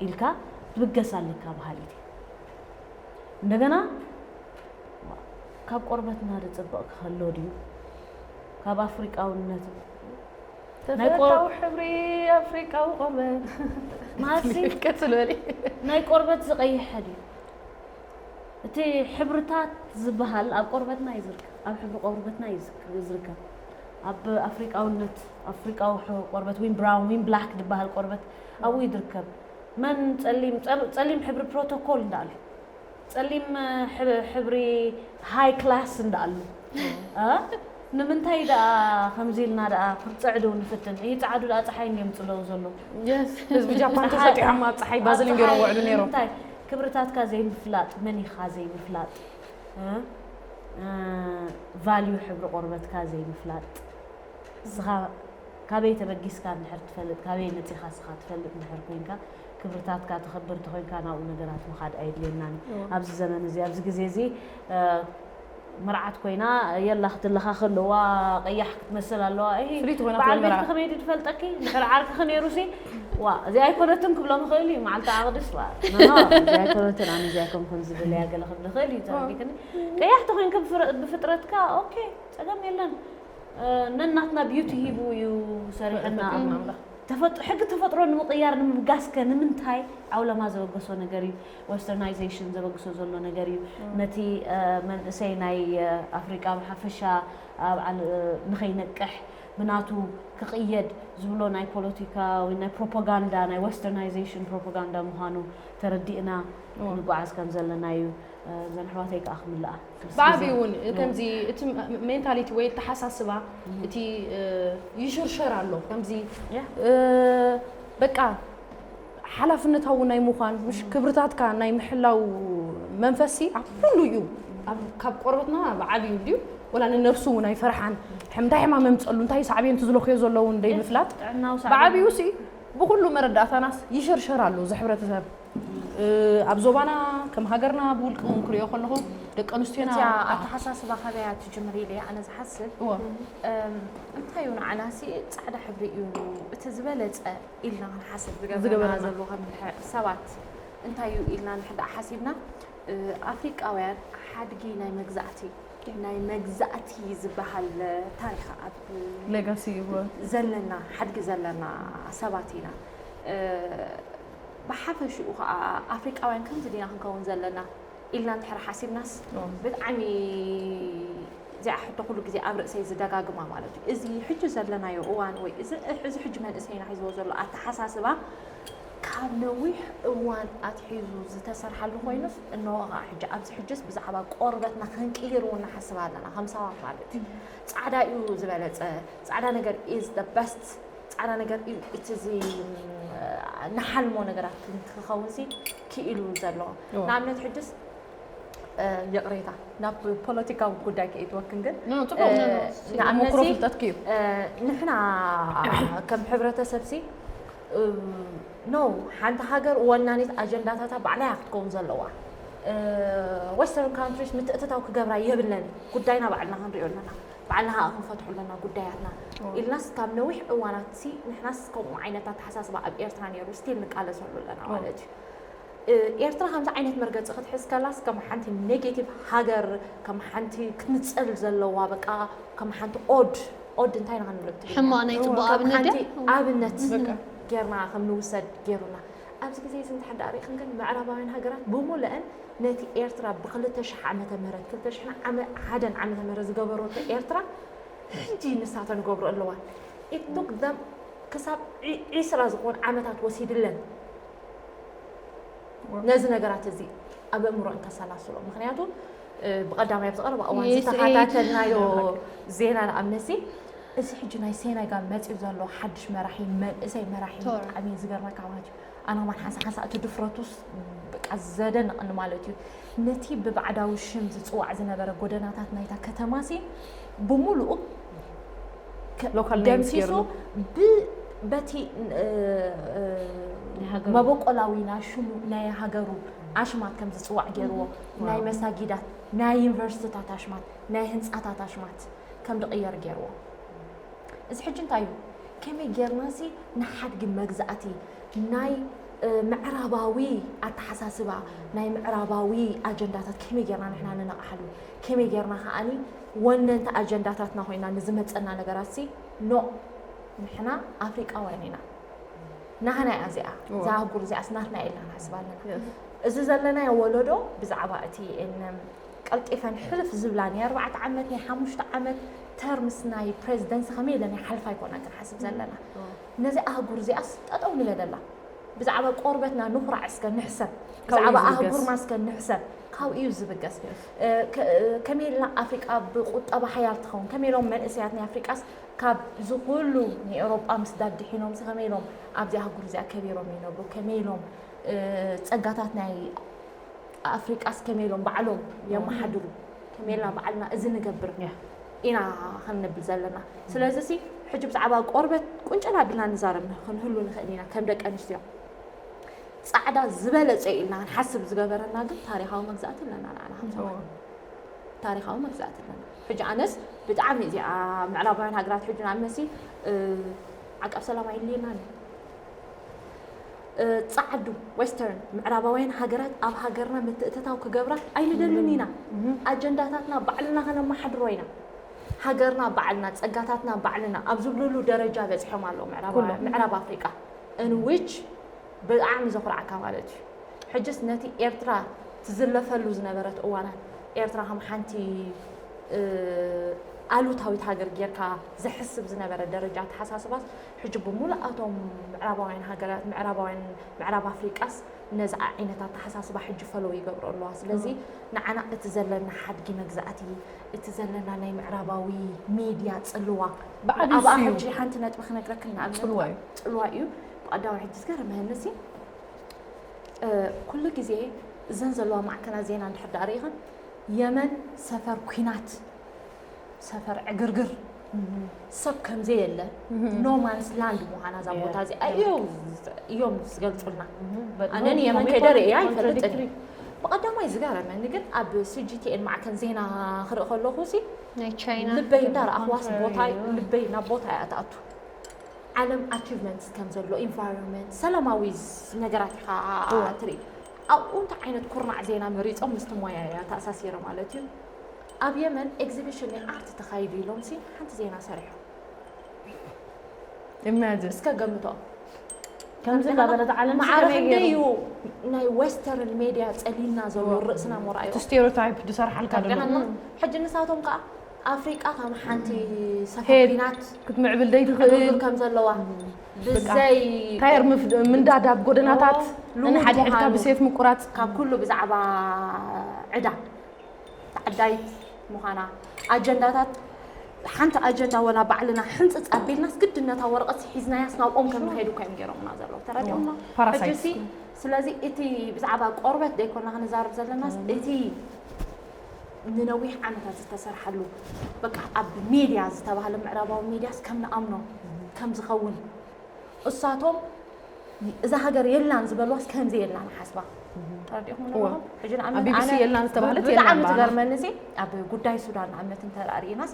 ኢልካ ትብገስ ኣለካ በሃሊት እየ። እንደገና ካብ ቆርበትና ዝጽብቕ ክኸሎ ድዩ? ካብ ኣፍሪቃውነት ናይ ቆር- ተፈታዊ ሕብሪ ኣፍሪቃዊ ቆርበት። ማሲ ቀጽል በሊ። ናይ ቆርበት ዝቐይሐ ድዩ? እቲ ሕብርታት ዝበሃል ኣብ ቆርበትና እዩ ዝርከብ፣ ኣብ ሕብሪ ቆርበትና እዩ ዝክ-፣ ዝርከብ። ኣብ ኣፍሪቃውነት፣ ኣፍሪቃዊ ሕ-፣ ቆርበት፣ ዊን ብራውን፣ ዊን ብላክ ዝበሃል ቆርበት ኣብኡ እዩ ዝርከብ። መን ጸሊም፣ ጸ-፣ ጸሊም ሕብሪ ፕሮቶኮል እንዳኣሉ፣ ጸሊም፣ እ፣ ሕብሪ ሃይ ክላስ እንዳኣሉ። እ? ንምንታይ ደኣ ከምዚ ኢልና ደኣ ክንጽዕዱ ንፍትን? ይጽዓዱ ደኣ ጸሓይ እንድዮም ጽለዉ ዘለዉ። የስ፣ ህዝቢ ጃፓን ተሰጢሖም ኣብ ጸሓይ ባዝሊን ገይሮም ውዕሉ ነይሮም። ንምንታይ? ክብርታትካ ዘይምፍላጥ፣ መን ኢኻ ዘይምፍላጥ፣ እ? እ፣ ቫልዩ ሕብሪ ቆርበትካ ዘይምፍላጥ፣ ንስኻ ካበይ ተበጊስካ እንድሕር ትፈልጥ፣ ካበይ መጺኻ ንስኻ ትፈልጥ እንድሕር ኮይንካ፣ ክብርታትካ ተኸብር እንተኾይንካ ናብኡ ነገራት ምኻድ ኣየድልየናን እዩ። እዎ። ኣብዚ ዘመን እዚ፣ ኣብዚ ግዜ እዚ፣ እ፣ መርዓት ኮይና የላ ክትለኻ ከለዋ ቀያሕ ክትመስል ኣለዋ። እሂ፣ ፍልይቲ ኮይና በዓል ትወል ቤትኪ መርዓ። ከመይ ድዩ ዝፈልጠኪ? ድሕሪ ዓርክኺ ነይሩሲ፣ ዋ፣ እዚኣ ኣይኮነትን ክብሎም ይኽእል እዩ። መዓልቲ ዓቕድስ፣ ዋ፣ ኖ፣ ኖ፣ እዚኣ ኣይኮነትን፣ ኣነ እዚኣ ኣይኮንኩን ዝብል እያ ገለ ክብል ይኽእል እዩ። ተረዲእክኒ? ቀያሕ ተኾይንኪ ብፍረ-፣ ብፍጥረትካ፣ ኦኬ፣ ጸገም የለን። እ፣ ነናትና ቢዩቲ ሂቡ እዩ ሰሪሐና። ፈጢሩና ኣምላኽ። ተፈጥ-፣ ሕጊ ተፈጥሮ ንምቕያር ንምብጋስከ ንምንታይ ዓውለማ ዘበገሶ ነገር እዩ? ወስተርናይዜሽን ዘበግሶ ዘሎ ነገር እዩ። እም። ነቲ፣ እ፣ መንእሰይ ናይ፣ እ፣ ኣፍሪቃ ብሓፈሻ ኣብ ዓለ-፣ እ፣ ንኸይነቅሕ ብናቱ ክቕየድ ዝብሎ ናይ ፖለቲካ ወይ ናይ ፕሮፓጋንዳ፣ ናይ ወስተርናይዜሽን ፕሮፓጋንዳ ምዃኑ ተረዲእና እዎ። ክንጓዓዝ ከም ዘለና እዩ። እ፣ እዘን ኣሕዋተይ ከኣ ክምልኣ። ብዓብዩ እውን ከምዚ እቲ ሜንታሊቲ ወይ ኣተሓሳስባ እቲ፣ እ፣ ይሽርሸር ኣሎ። ከምዚ፣ ያ። እ፣ በቃ ሓላፍነታዊ ናይ ምዃን፣ ምሽ ክብርታትካ ናይ ምሕላው መንፈስሲ ኣብ ኩሉ እዩ። ኣብ፣ ካብ ቆርበትና ብዓብዩ ድዩ? ወላ ንነብሱ እውን ኣይፈርሓን። ሕም-፣ እንታይ ሕማም የምፀሉ፣ እንታይ ሳዕቤን ትዝለኽዮ ዘለዉ እንደይ ምፍላጥ። ጥዕናዊ ሳዕቤን። ብዓብዩ ሲ ብኩሉ መረዳእታናስ ይሽርሸር ኣሎ እዚ ሕብረተሰብ። እ፣ ኣብ ዞባና ከም ሃገርና ብውልቂ እውን ክሪኦ ከለኹ ደቂ ኣንስትዮና እቲኣ ኣተሓሳስባ ካበያ ትጅምር ኢለ ኣነ ዝሓስብ። እወ። እም፣ እንታይ እዩ ንዓናሲ ጻዕዳ ሕብሪ እዩ እቲ ዝበለጸ ኢልና ክንሓስብ ዝገብረና ዝገብረና። ዘሎ ከም ድሐ-፣ ሰባት እንታይ እዩ ኢልና ንሕዳእ ሓሲብና፣ እ፣ ኣፍሪቃውያን ሓድጊ ናይ መግዛእቲ፣ ናይ መግዛእቲ ዝበሃል ታሪኽ ኣብ ሌጋሲ እወ። ዘለና፣ ሓድጊ ዘለና ሰባት ኢና። እ፣ ብሓፈሽኡ ኸኣ ኣፍሪቃውያን ከምዚ ዲና ክንከውን ዘለና ኢልና እንድሕር ሓሲብናስ፣ እወ። ብጣዕሚ እዚኣ ሕቶ ኩሉ ግዜ ኣብ ርእሰይ ዝደጋግማ ማለት እዩ። እዚ ሕጂ ዘለናዮ እዋን ወይ እዚ፣ እዚ ሕጂ መንእሰይና ሒዝዎ ዘሎ ኣተሓሳስባ ካብ ነዊሕ እዋን ኣትሒዙ ዝተሰርሓሉ ኮይኑስ፣ እንሆ ኸኣ ሕጂ ኣብዚ ሕጅስ ብዛዕባ ቆርበትና ክንቅይር እውን ንሓስብ ኣለና፣ ከም ሰባት ማለት እዩ። ጻዕዳ እዩ ዝበለጸ፣ ጻዕዳ ነገር is the best፣ ጻዕዳ ነገር እዩ እቲ እዚ፣ እ፣ ንሓልሞ ነገራት ክኸውንሲ ክኢሉ ዘሎ። እዎ። ንኣብነት ሕጅስ፣ እ፣ ይቕሬታ፣ ናብ ፖለቲካዊ ጉዳይ ከይትወክን ግን፣ ኖ፣ ኖ፣ ጽቡቕ፣ እ፣ ኖ፣ ኖ፣ ንኣብነት ተመክሮ እዚ፣ ፍልጠትኪ እዩ። እ፣ ንሕና ከም ሕብረተሰብሲ፣ እ፣ ኖ፣ ሓንቲ ሃገር ወናኒት ኣጀንዳታታ ባዕላ እያ ክትከውን ዘለዋ። እ፣ ወስተርን ካንትሪስ ምትእትታው ክገብራ የብለን። ጉዳይና ባዕልና ክንሪኦ ኣለና። ባዕልና ኸኣ ክንፈትሖ ኣለና ጉዳያትና። እዎ። ኢልናስ ካብ ነዊሕ እዋናትሲ ንሕናስ ከምኡ ዓይነት ኣተሓሳስባ ኣብ ኤርትራ ነይሩ፣ ስቲል ንቃለሰሉ ኣለና እዎ። ማለት እዩ። እ፣ ኤርትራ ከምዚ ዓይነት መርገጺ ክትሕዝ ከላስ ከም ሓንቲ ኔጌቲቭ ሃገር፣ ከም ሓንቲ ክትንጸል ዘለዋ፣ በቃ ከም ሓንቲ ኦድ፣ ኦድ እንታይ ኢና ክንብል ትግርኛ? ሕማቕ ናይ ጽቡቕ ከም ኣብነት ሓንቲ ድያ? ኣብነት በቃ። ጌርና ከም ንውሰድ ጌሩና። ኣብዚ ግዜ እዚ እንተ ሓዳ ርኢኽን ግን ምዕራባውያን ሃገራት ብምሉአን ነቲ ኤርትራ ብክልተ ሽሕ ዓመተ ምህረት፣ ክልተ ሽሕን ዓመ-፣ ሓደን ዓመተ ምህረት ዝገበረቶ ኤርትራ ሕጂ ንሳተን ገብሮ ኣለዋ። It took them ክሳብ ዒ-፣ ዒስራ ዝኾን ዓመታት ወሲድለን። ነዚ ነገራት እዚ ኣብ ኣእምሮአን ከሰላስሎ። ምኽንያቱ፣ እ፣ ብቐዳማይ ኣብዚ ቀረባ እዋን ዩ ኤስ ኤ። ዝተኸታተልናዮ ዜና ንኣብነትሲ፣ እዚ ሕጂ ናይ ሴኔጋል መጺኡ ዘሎ ሓድሽ መራሒ፣ መንእሰይ መራሒ፣ ቶራ። ብጣዕሚ እዩ ዝገርመካ ማለት እዩ። ኣነ ከማን ሓንሳ ሓንሳ እቲ ድፍረቱስ በቃ ዘደንቕኒ ማለት እዩ። ነቲ ብባዕዳዊ ሽም ዝጽዋዕ ዝነበረ ጎደናታት ናይታ ከተማሲ ብምሉኡ ከ-፣ ሎካል ኔምስ ደምሲሱ ገይሩ። ብ-፣ በቲ፣ እ፣ እ፣ ናይ ሃገሩ። መበቆላዊ ናይ ሽሙ ናይ ሃገሩ ኣሽማት ከም ዝጽዋዕ ገይርዎ፣ እም። ናይ ዋው። መሳጊዳት፣ ናይ ዩኒቨርሲቲታት ኣሽማት፣ ናይ ህንጻታት ኣሽማት ከም ዝቕየር ገይርዎ። እዚ ሕጂ እንታይ እዩ? ከመይ ጌርናሲ ንሓድጊ መግዛእቲ ናይ፣ እ፣ ምዕራባዊ ኣተሓሳስባ፣ ናይ ምዕራባዊ ኣጀንዳታት ከመይ ጌርና ንሕና ንነቕሓሉ? ከመይ ጌርና ከኣኒ ወነንቲ ኣጀንዳታትና ኮይና ንዝመጸና ነገራትሲ፣ ኖ፣ ንሕና ኣፍሪቃውያን ኢና። ናህና እያ እዚኣ። እዋ። እዛ ኣህጉር እዚኣስ ናትና ኢልና ንሓስብ ኣለና። የስ። እዚ ዘለናዮ ወለዶ ብዛዕባ እቲ ኤን ኤም ቀልጢፈን ሕልፍ ዝብላ ናይ ኣርባዕተ ዓመት፣ ናይ ሓሙሽተ ዓመት ተርምስ ናይ ፕሬዚደንሲ ከመይ ኢለን ይሓልፋ ኣይኮናን ክንሓስብ ዘለና። እዋ። ነዚ ኣህጉር እዚኣስ ጠጠው ንበለላ። ብዛዕባ ቆርበትና ንኹራዕ እስከ ንሕሰብ። ካብኡ እዩ ብዛዕባ ዝብገስ። ኣህጉርና እስከ ንሕሰብ። ካብኡ እዩ ዝብገስ። የስ። እ፣ ከ-፣ ከመይ ኢልና ኣፍሪቃ ብቁጠባ ሓያል ትኸውን? ከመይ ኢሎም መንእሰያት ናይ ኣፍሪቃስ ካብ እዚ ኩሉ ንኤውሮጳ ምስ ዳድሒኖም ከመይ ኢሎም ኣብዚ ኣህጉር እዚኣ ከቢሮም ይነብሩ? ከመይ ኢሎም፣ እ፣ ጸጋታት ናይ ኣፍሪቃስ ከመይ ኢሎም ባዕሎም የመሓድሩ፣ ከመይ ኢልና ባዕልና እዚ ንገብር ኢና ክንብል ዘለና። ስለዚ ሲ ሕጂ ብዛዕባ ቆርበት ቁንጭል ኣቢልና ንዛረብ ክንህሉ ንኽእል ኢና ከም ደቂ ኣንስትዮ። ጻዕዳ ዝበለጸ ኢልና ክንሓስብ ዝገበረና ግን ታሪኻዊ መግዛእቲ ኣለና ንዓና ከም ሰባት። ታሪኻዊ መግዛእቲ ኣለና። ሕጂ ኣነስ ብጣዕሚ እዚኣ ምዕራባውያን ሃገራት ሕጂ ንኣብነት ሲ ዓቃብ ሰላም ኣየድልየናን እዩ። እ፣ ጻዕዱ፣ ዌስተርን፣ ምዕራባውያን ሃገራት ኣብ ሃገርና ምትእትታው ክገብራ ኣይንደልን ኢና። ኣጀንዳታትና ባዕልና ከነመሓድሮ ኢና። ሃገርና ባዕልና፣ ጸጋታትና ባዕልና ኣብ ዝብልሉ ደረጃ በጺሖም ኣለዉ ምዕራባውያን፣ ምዕራብ ኣፍሪቃ። In which ብጣዕሚ ዘኹርዓካ ማለት እዩ። ሕጅስ ነቲ ኤርትራ ትዝለፈሉ ዝነበረት እዋናት፣ ኤርትራ ከም ሓንቲ፣ እ፣ ኣሉታዊት ሃገር ጌርካ ዝሕስብ ዝነበረ ደረጃ ኣተሓሳስባስ፣ ሕጂ ብምሉኣቶም ምዕራባውያን ሃገራት፣ ምዕራባውያን፣ ምዕራብ ኣፍሪቃስ ነዚ ዓይነት ኣተሓሳስባ ሕጂ ፈለው ይገብሮ ኣለዋ። ስለዚ ንዓና እቲ ዘለና ሓድጊ መግዛእቲ፣ እቲ ዘለና ናይ ምዕራባዊ ሜድያ ጽልዋ፣ ብዓቢኡ ኣብኣ እሱ እዩ። ሕጂ ሓንቲ ነጥቢ ክነግረክን ንኣብነት ጽልዋ እዩ። ጽልዋ እዩ። ብቐዳማይ ሕጂ ዝገረመኒ ሲ፣ እ፣ ኩሉ ግዜ እዘን ዘለዋ ማዕከናት ዜና እንድሕር ደኣ ርኢኽን፣ የመን ሰፈር ኲናት፣ ሰፈር ዕግርግር፣ ሰብ ከም ዘየለ፣ no man's land ምዃና እዛ ቦታ እዚኣ እዮም፣ እዮም ዝገልጹልና። ኣነ ንየመን ከይደ ርእየ ኣይፈልጥን። ብቐዳማይ ዝገረመኒ ግን ኣብ ሲ ጂ ቲ ኤን ማዕከን ዜና ክርኢ ከለኹ ሲ ናይ ቻይና ልበይ እንዳረኣኽዋስ ቦታ ልበይ ናብ ቦታ እያ ትኣቱ። ዓለም ኣቺቭመንትስ ከም ዘሎ፣ ኢንቫይሮንመንት፣ ሰላማዊ ዝ-፣ ነገራት ኢኻ ትርኢ። ኣብኡ እንታይ ዓይነት ኩርናዕ ዜና መሪጾም ምስቲ ሞያ እያ ተኣሳሲረ ማለት እዩ። ኣብ የመን ኤግዚቢሽን ናይ ኣርት ተኻይዱ ኢሎም ሲ ሓንቲ ዜና ሰሪሖም። ኢማጂን እስከ ገምቶ። ከምዚ እንዳበለት ዓለም ሲ ማዕረ ከመይ ገይሩ? ክንደይ እዩ ናይ ዌስተርን ሜድያ ጸሊልና ዘሎ ርእስና ሞርኣዮ። እቲ ስቴሪዮታይፕ ዝሰርሓልካ ዘሎ። ሕጂ ንሳቶም ከኣ ኣፍሪቃ ከም ሓንቲ ሰፈር ሄድ ኲናት ክትምዕብል ዘይትኽእል ክትምዕብል ከም ዘለዋ ብዘይ ታየር ምፍ- ምንዳድ ኣብ ጎደናታት ኦ፣ ልሙድ ንሓድሕድካ ምዃኑ። ብሴፍ ምቁራፅ ካብ ኩሉ ብዛዕባ ዕዳ ተዓዳይት ምዃና ኣጀንዳታት ሓንቲ ኣጀንዳ ወላ ባዕልና ሕንፅፅ ኣቢልናስ ግድነታ ወረቐት ሒዝናያስ ናብኦም ከም ንኸይዱ እኳ እዮም ገይሮምና ዘለዉ ተረዲኦምና ፓራሳይት ሕጂ ሲ ስለዚ እቲ ብዛዕባ ቆርበት ደይኮና ክንዛረብ ዘለናስ እቲ ንነዊሕ ዓመታት ዝተሰርሓሉ በቃ ኣብ ሜድያ ዝተባህለ ምዕራባዊ ሜድያስ ከም ንኣምኖ ከም ዝኸውን እሳቶም እዛ ሃገር የላን ዝበልዋስ ከምዚ የላን ሓስባ ተረዲኹም ኣለኹም ሕጂ ንኣብነት ቢቢሲ ኣነ የላን ዝተባህለት ብጣዕሚ የላን በዓላ። ትገርመኒ ሲ ኣብ ጉዳይ ሱዳን ንኣብነት እንተርኢናስ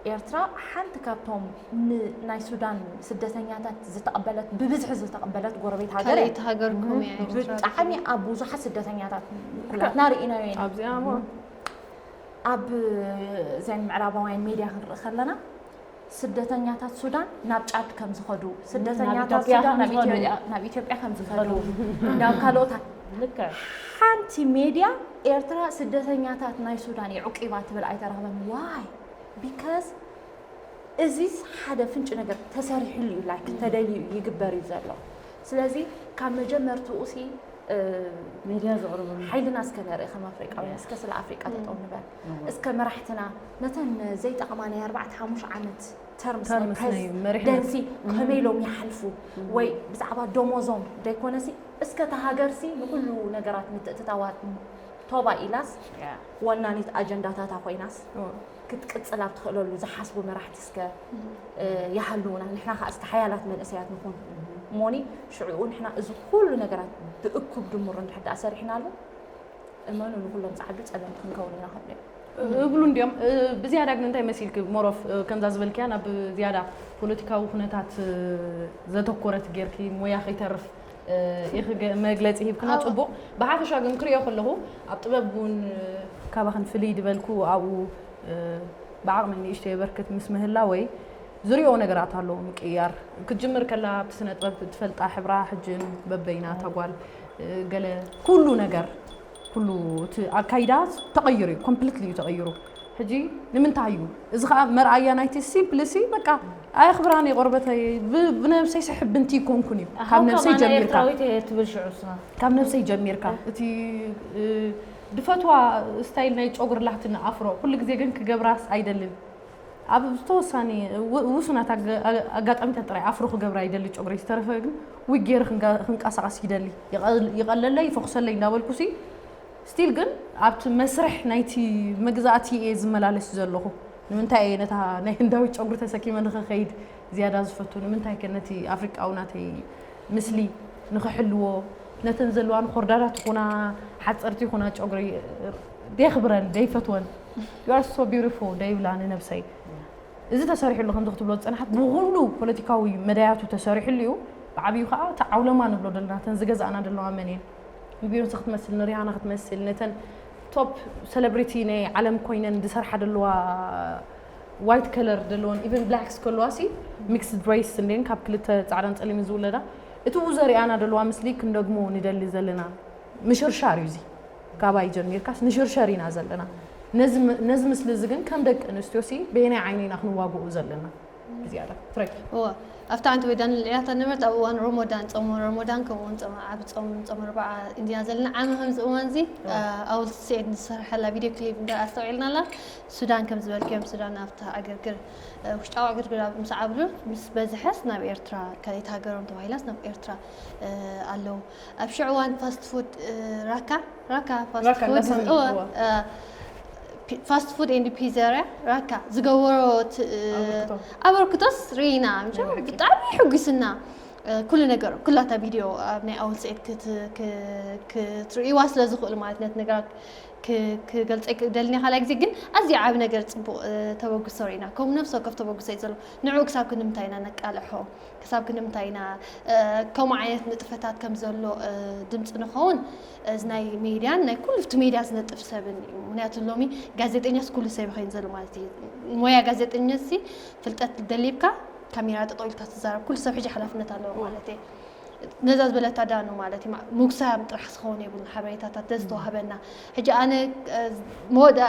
ኤርትራ ሓንቲ ካብቶም ን- ናይ ሱዳን ስደተኛታት ዝተቐበለት ብብዝሒ ዝተቐበለት ጎረቤት ሃገር እያ። ካልኣይቲ ሃገርኩም እያ ኤርትራ። ብጣዕሚ ኣብ ብዙሓት ስደተኛታት ኩላትና ርኢናዮ ኢና ኣብዚኣ እሞ ኣብ እዘን ምዕራባውያን ሜድያ ክንርኢ ከለና ስደተኛታት ሱዳን ናብ ጫድ ከም ዝኸዱ ስደተኛታት ኢትዮጵያ ሱዳን ከም ናብ ዝኸዱ። ኢትዮጵያ- ናብ ኢትዮጵያ ከም ዝኸዱ ናብ ካልኦት ልክዕ ሓንቲ ሜድያ ኤርትራ ስደተኛታት ናይ ሱዳን የዕቂባ ትብል ኣይተረኸበን ዋይ ቢካዝ እዚስ ሓደ ፍንጭ ነገር ተሰሪሕሉ እዩ ላይክ ተደልዩ ይግበር እዩ ዘሎ ስለዚ ካብ መጀመርትኡ ሲ እ፣ ሜድያ ዘቕርበሉ ሓይልና እስከ ነርኢ ከም ኣፍሪቃውያን እስከ ስለ ኣፍሪቃ ጠጠው ንበል እወ። እስከ መራሕትና ነተን ዘይጠቕማ ናይ ኣርባዕተ ሓሙሽ ዓመት ተርምስ ናይ ተርምስ ናይ መሪሕነት። ፕሬዚደንሲ ከመይ ኢሎም ይሓልፉ ወይ ብዛዕባ ደሞዞም ደይኮነሲ እስከ እታ ሃገርሲ ንኩሉ ነገራት ምትእትታዋት ቶባ ኢላስ ያ። ወናኒት ኣጀንዳታታ ኮይናስ እወ። ክትቅጽል ኣብ ትኽእለሉ ዝሓስቡ መራሕቲ እስከ እ፣ ይሃልዉና ንሕና ከዓ እስቲ ሓያላት መንእሰያት ንኹን እሞኒ ሽዕኡ ንሕና እዚ ኩሉ ነገራት ብእኩብ ድምሩ እንድሕር ደኣ ሰሪሕናሉ እመኑ ንኩሎም ፃዕዱ ፀለምቲ ክንከውን ኢና ክብሉ እዮም እብሉ እንዲኦም እ፣ ብዝያዳ ግን እንታይ መሲልኪ ሞሮፍ እ፣ ከምዛ ዝበልክያ ናብ ዝያዳ ፖለቲካዊ ኩነታት እ፣ ዘተኮረት ጌርኪ ሞያ ከይተርፍ ኢኺ ገ- መግለፂ ሂብክና ኣዎ። ፅቡቕ ብሓፈሻ ግን ክሪኦ ከለኹ ኣብ ጥበብ እውን ካባኽን ፍልይ ዝበልኩ ኣብኡ እ፣ ብዓቕሚ ንእሽተይ የበርክት ምስ ምህላ ወይ ዝሪኦ ነገራት ኣለዎ ምቅያር ክትጅምር ከላ ኣብቲ ስነ ጥበብ ትፈልጣ ሕብራ ሕጅን በበይና ተጓል እ፣ ገለ ኩሉ ነገር ኩሉ እቲ ኣካይዳ ተቐይሩ እዩ ኮምፕሊትሊ እዩ ተቐይሩ ሕጂ ንምንታይ እዩ እዚ ከዓ መርኣያ ናይቲ ሲምፕሊ ሲ በቃ ኣየኽብራን እየ ቆርበተይ ብ- ብነብሰይ ስሕብንቲ ይኮንኩን እዩ ካብ ነብሰይ ጀሚርካ ኤርትራዊት እየ ትብል ሽዑ ስማ ካብ ነብሰይ ጀሚርካ እቲ እ፣ ድፈትዋ ስታይል ናይ ጨጉሪ ላህትን ኣፍሮ ኩሉ ግዜ ግን ክገብራስ ኣይደልን ኣብ ዝተወሳኒ ው- ውሱናት ኣገ- ኣጋጣሚታት ጥራይ ኣፍሮ ክገብራ ይደሊ ጨጉሪ ዝተረፈ ግን ዊግ ገይረ ክንጋ- ክንቀሳቀስ ይደሊ ይቐል- ይቐለለይ ይፈኩሰለይ እንዳበልኩሲ ስቲል ግን ኣብቲ መስርሕ ናይቲ መግዛእቲ እየ ዝመላለስ ዘለኹ። ንምንታይ እየ ነታ ናይ ህንዳዊት ጨጉሪ ተሰኪመ ንኽኸይድ ዝያዳ ዝፈቱ? ንምንታይ ከ ነቲ ኣፍሪቃዊ ናተይ ምስሊ ንኽሕልዎ፣ ነተን ዘለዋን ኮርዳዳት ይኹና ሓፀርቲ ይኹና ጨጉሪ ደየኽብረን ደይፈትወን? You are so beautiful ደይብላ ንነብሰይ። እዚ ተሰሪሕሉ ከምዚ ክትብሎ ዝፀናሓት ብኩሉ ፖለቲካዊ መዳያቱ ተሰሪሕሉ እዩ። ብዓብዩ ከዓ እቲ ዓውለማ ንብሎ ዘለና እተን ዝገዛእና ዘለዋ መን እየን? ንቢዮንሰ ክትመስል፣ ንሪሃና ክትመስል፣ ነተን ቶፕ ሰለብሪቲ ናይ ዓለም ኮይነን ዝሰርሓ ዘለዋ ዋይት ከለር ዘለወን ኢቨን ብላክስ ከለዋ ሲ ሚክስድ ሬስ እንዴን ካብ ክልተ ፃዕዳን ፀሊምን ዝውለዳ እቲ ኡ ዘሪኣና ዘለዋ ምስሊ ክንደግሞ ንደሊ ዘለና ምሽርሻር እዩ እዚ። ካባይ ጀሚርካስ ንሽርሸር ኢና ዘለና። ነዚ ም- ነዚ ምስሊ እዚ ግን ከም ደቂ ኣንስትዮ ሲ በየናይ ዓይኒ ኢና ክንዋግኡ ዘለና? ዝያዳ ትረኪ እወ ኣብታ ዓንቲ ወይዳን ልዕላታ ነበረት ኣብ እዋን ሮሞዳን ጾም ሮሞዳን ከምኡ እውን ጾም ዓብ ጾም ጾም ኣርባዓ እንዲና ዘለና ዓመ ከምዚ እዋን እዚ ኣውል ስዒድ ንዝሰርሐላ ቪድዮ ክሊፕ እንዳ ኣስተውዒልና ኣላ ሱዳን ከም ዝበልክዮም ሱዳን ኣብታ ዕግርግር ውሽጣዊ ዕግርግር ኣብ ምስ ዓብሉ ምስ በዝሐስ ናብ ኤርትራ ካልኣይቲ ሃገሮም ተባሂላስ ናብ ኤርትራ ኣለዉ ኣብ ሽዑ እዋን ፋስት ፉድ ራካ ራካ ፋስት ራካ ፉድ እንዳሳሚ፣ እወ፣ እወ። እ፣ ፒ- ፋስት ፉድ ኤንድ ፒዘርያ ራካ ዝገበሮ ት- እ፣ ኣበርክቶ። ኣበርክቶስ ርኢና ምሸ ናይ ብሓቂ። ብጣዕሚ ሕጉስና እ፣ ኩሉ ነገር ኩላታ ቪድዮ ኣብ ናይ ኣውል ስዒድ ክት- ክ- ክትርእይዋ ስለ ዝኽእሉ ማለት ነት ነገራት ክ- ክገልጸ ደልኒ ካልኣ ግዜ ግን ኣዝዩ ዓብ ነገር ጽቡቕ እ፣ ተበግሶ ርኢና ከምኡ ነፍሲ ወከፍ ተበግሶ እዩ ዘሎ ንዕኡ ክሳብ ክንምታይ ኢና ነቃልሖ ክሳብ ክንምታይ ኢና ከምኡ ዓይነት ንጥፈታት ከም ዘሎ ድምፂ ንኸውን እዚ ናይ ሜድያን ናይ ኩሉ እቲ ሜድያ ዝነጥፍ ሰብን እዩ ምክንያቱ ሎሚ ጋዜጠኛስ ኩሉ ሰብ ይኸይን ዘሎ ማለት እዩ ሞያ ጋዜጠኛ ሲ ፍልጠት ደሊብካ ካሜራ ጠጠው ኢልካ ትዛረብ ኩሉ ሰብ ሕጂ ሓላፍነት ኣለዎ ማለት እዩ ነዛ ዝበለታ ዳኑ ማለት እዩ ምጉሳም ጥራሕ ዝኸውን የብሉን ሓበሬታታት ዘዝተዋህበና ሕጂ ኣነ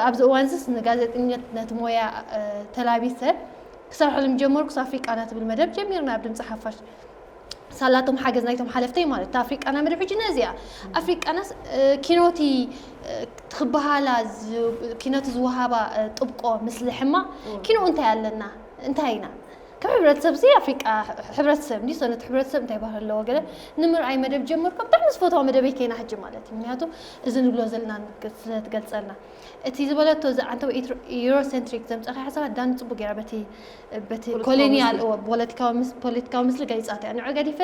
ኣብዚ እዋን ዝስ ንጋዜጠኛት ነቲ ሞያ ተላቢሰ ክሰርሐሉ ምጀመርኩስ ኣፍሪቃና ትብል መደብ ጀሚርና ኣብ ድምፂ ሓፋሽ ሳላቶም ሓገዝ ናይቶም ሓለፍተይ ማለት እታ ኣፍሪቃና መደብ ሕጂ ነዚኣ ኣፍሪቃናስ ኪኖቲ ትክበሃላ ኪኖቲ ዝወሃባ ጥብቆ ምስሊ ሕማቅ ኪኖ እንታይ ኣለና እንታይ ኢና ካብ ሕብረተሰብ ሲ ኣፍሪቃ ሕብረተሰብ እንዲ ሰነት ሕብረተሰብ እንታይ ባህል ኣለዎ ገለ ንምርኣይ መደብ ጀመርኩ ብጣዕሚ ዝፈትዋ መደበይ ከይና ሕጂ ማለት እዩ ምክንያቱ እዚ ንብሎ ዘለና ስለትገልፀልና እቲ ዝበለቶ እዚ ዓንተው ኢትሮ- ዩሮሴንትሪክ ዘምፀኸ ሓሳባት ዳን ፅቡቅ ገይራ በቲ በቲ ፖለቲካዊ ኮሎኒያል ምስሊ። እዎ ፖለቲካዊ ምስ- ፖለቲካዊ ምስሊ ገሊፃት እያ ንዑ ገዲፈ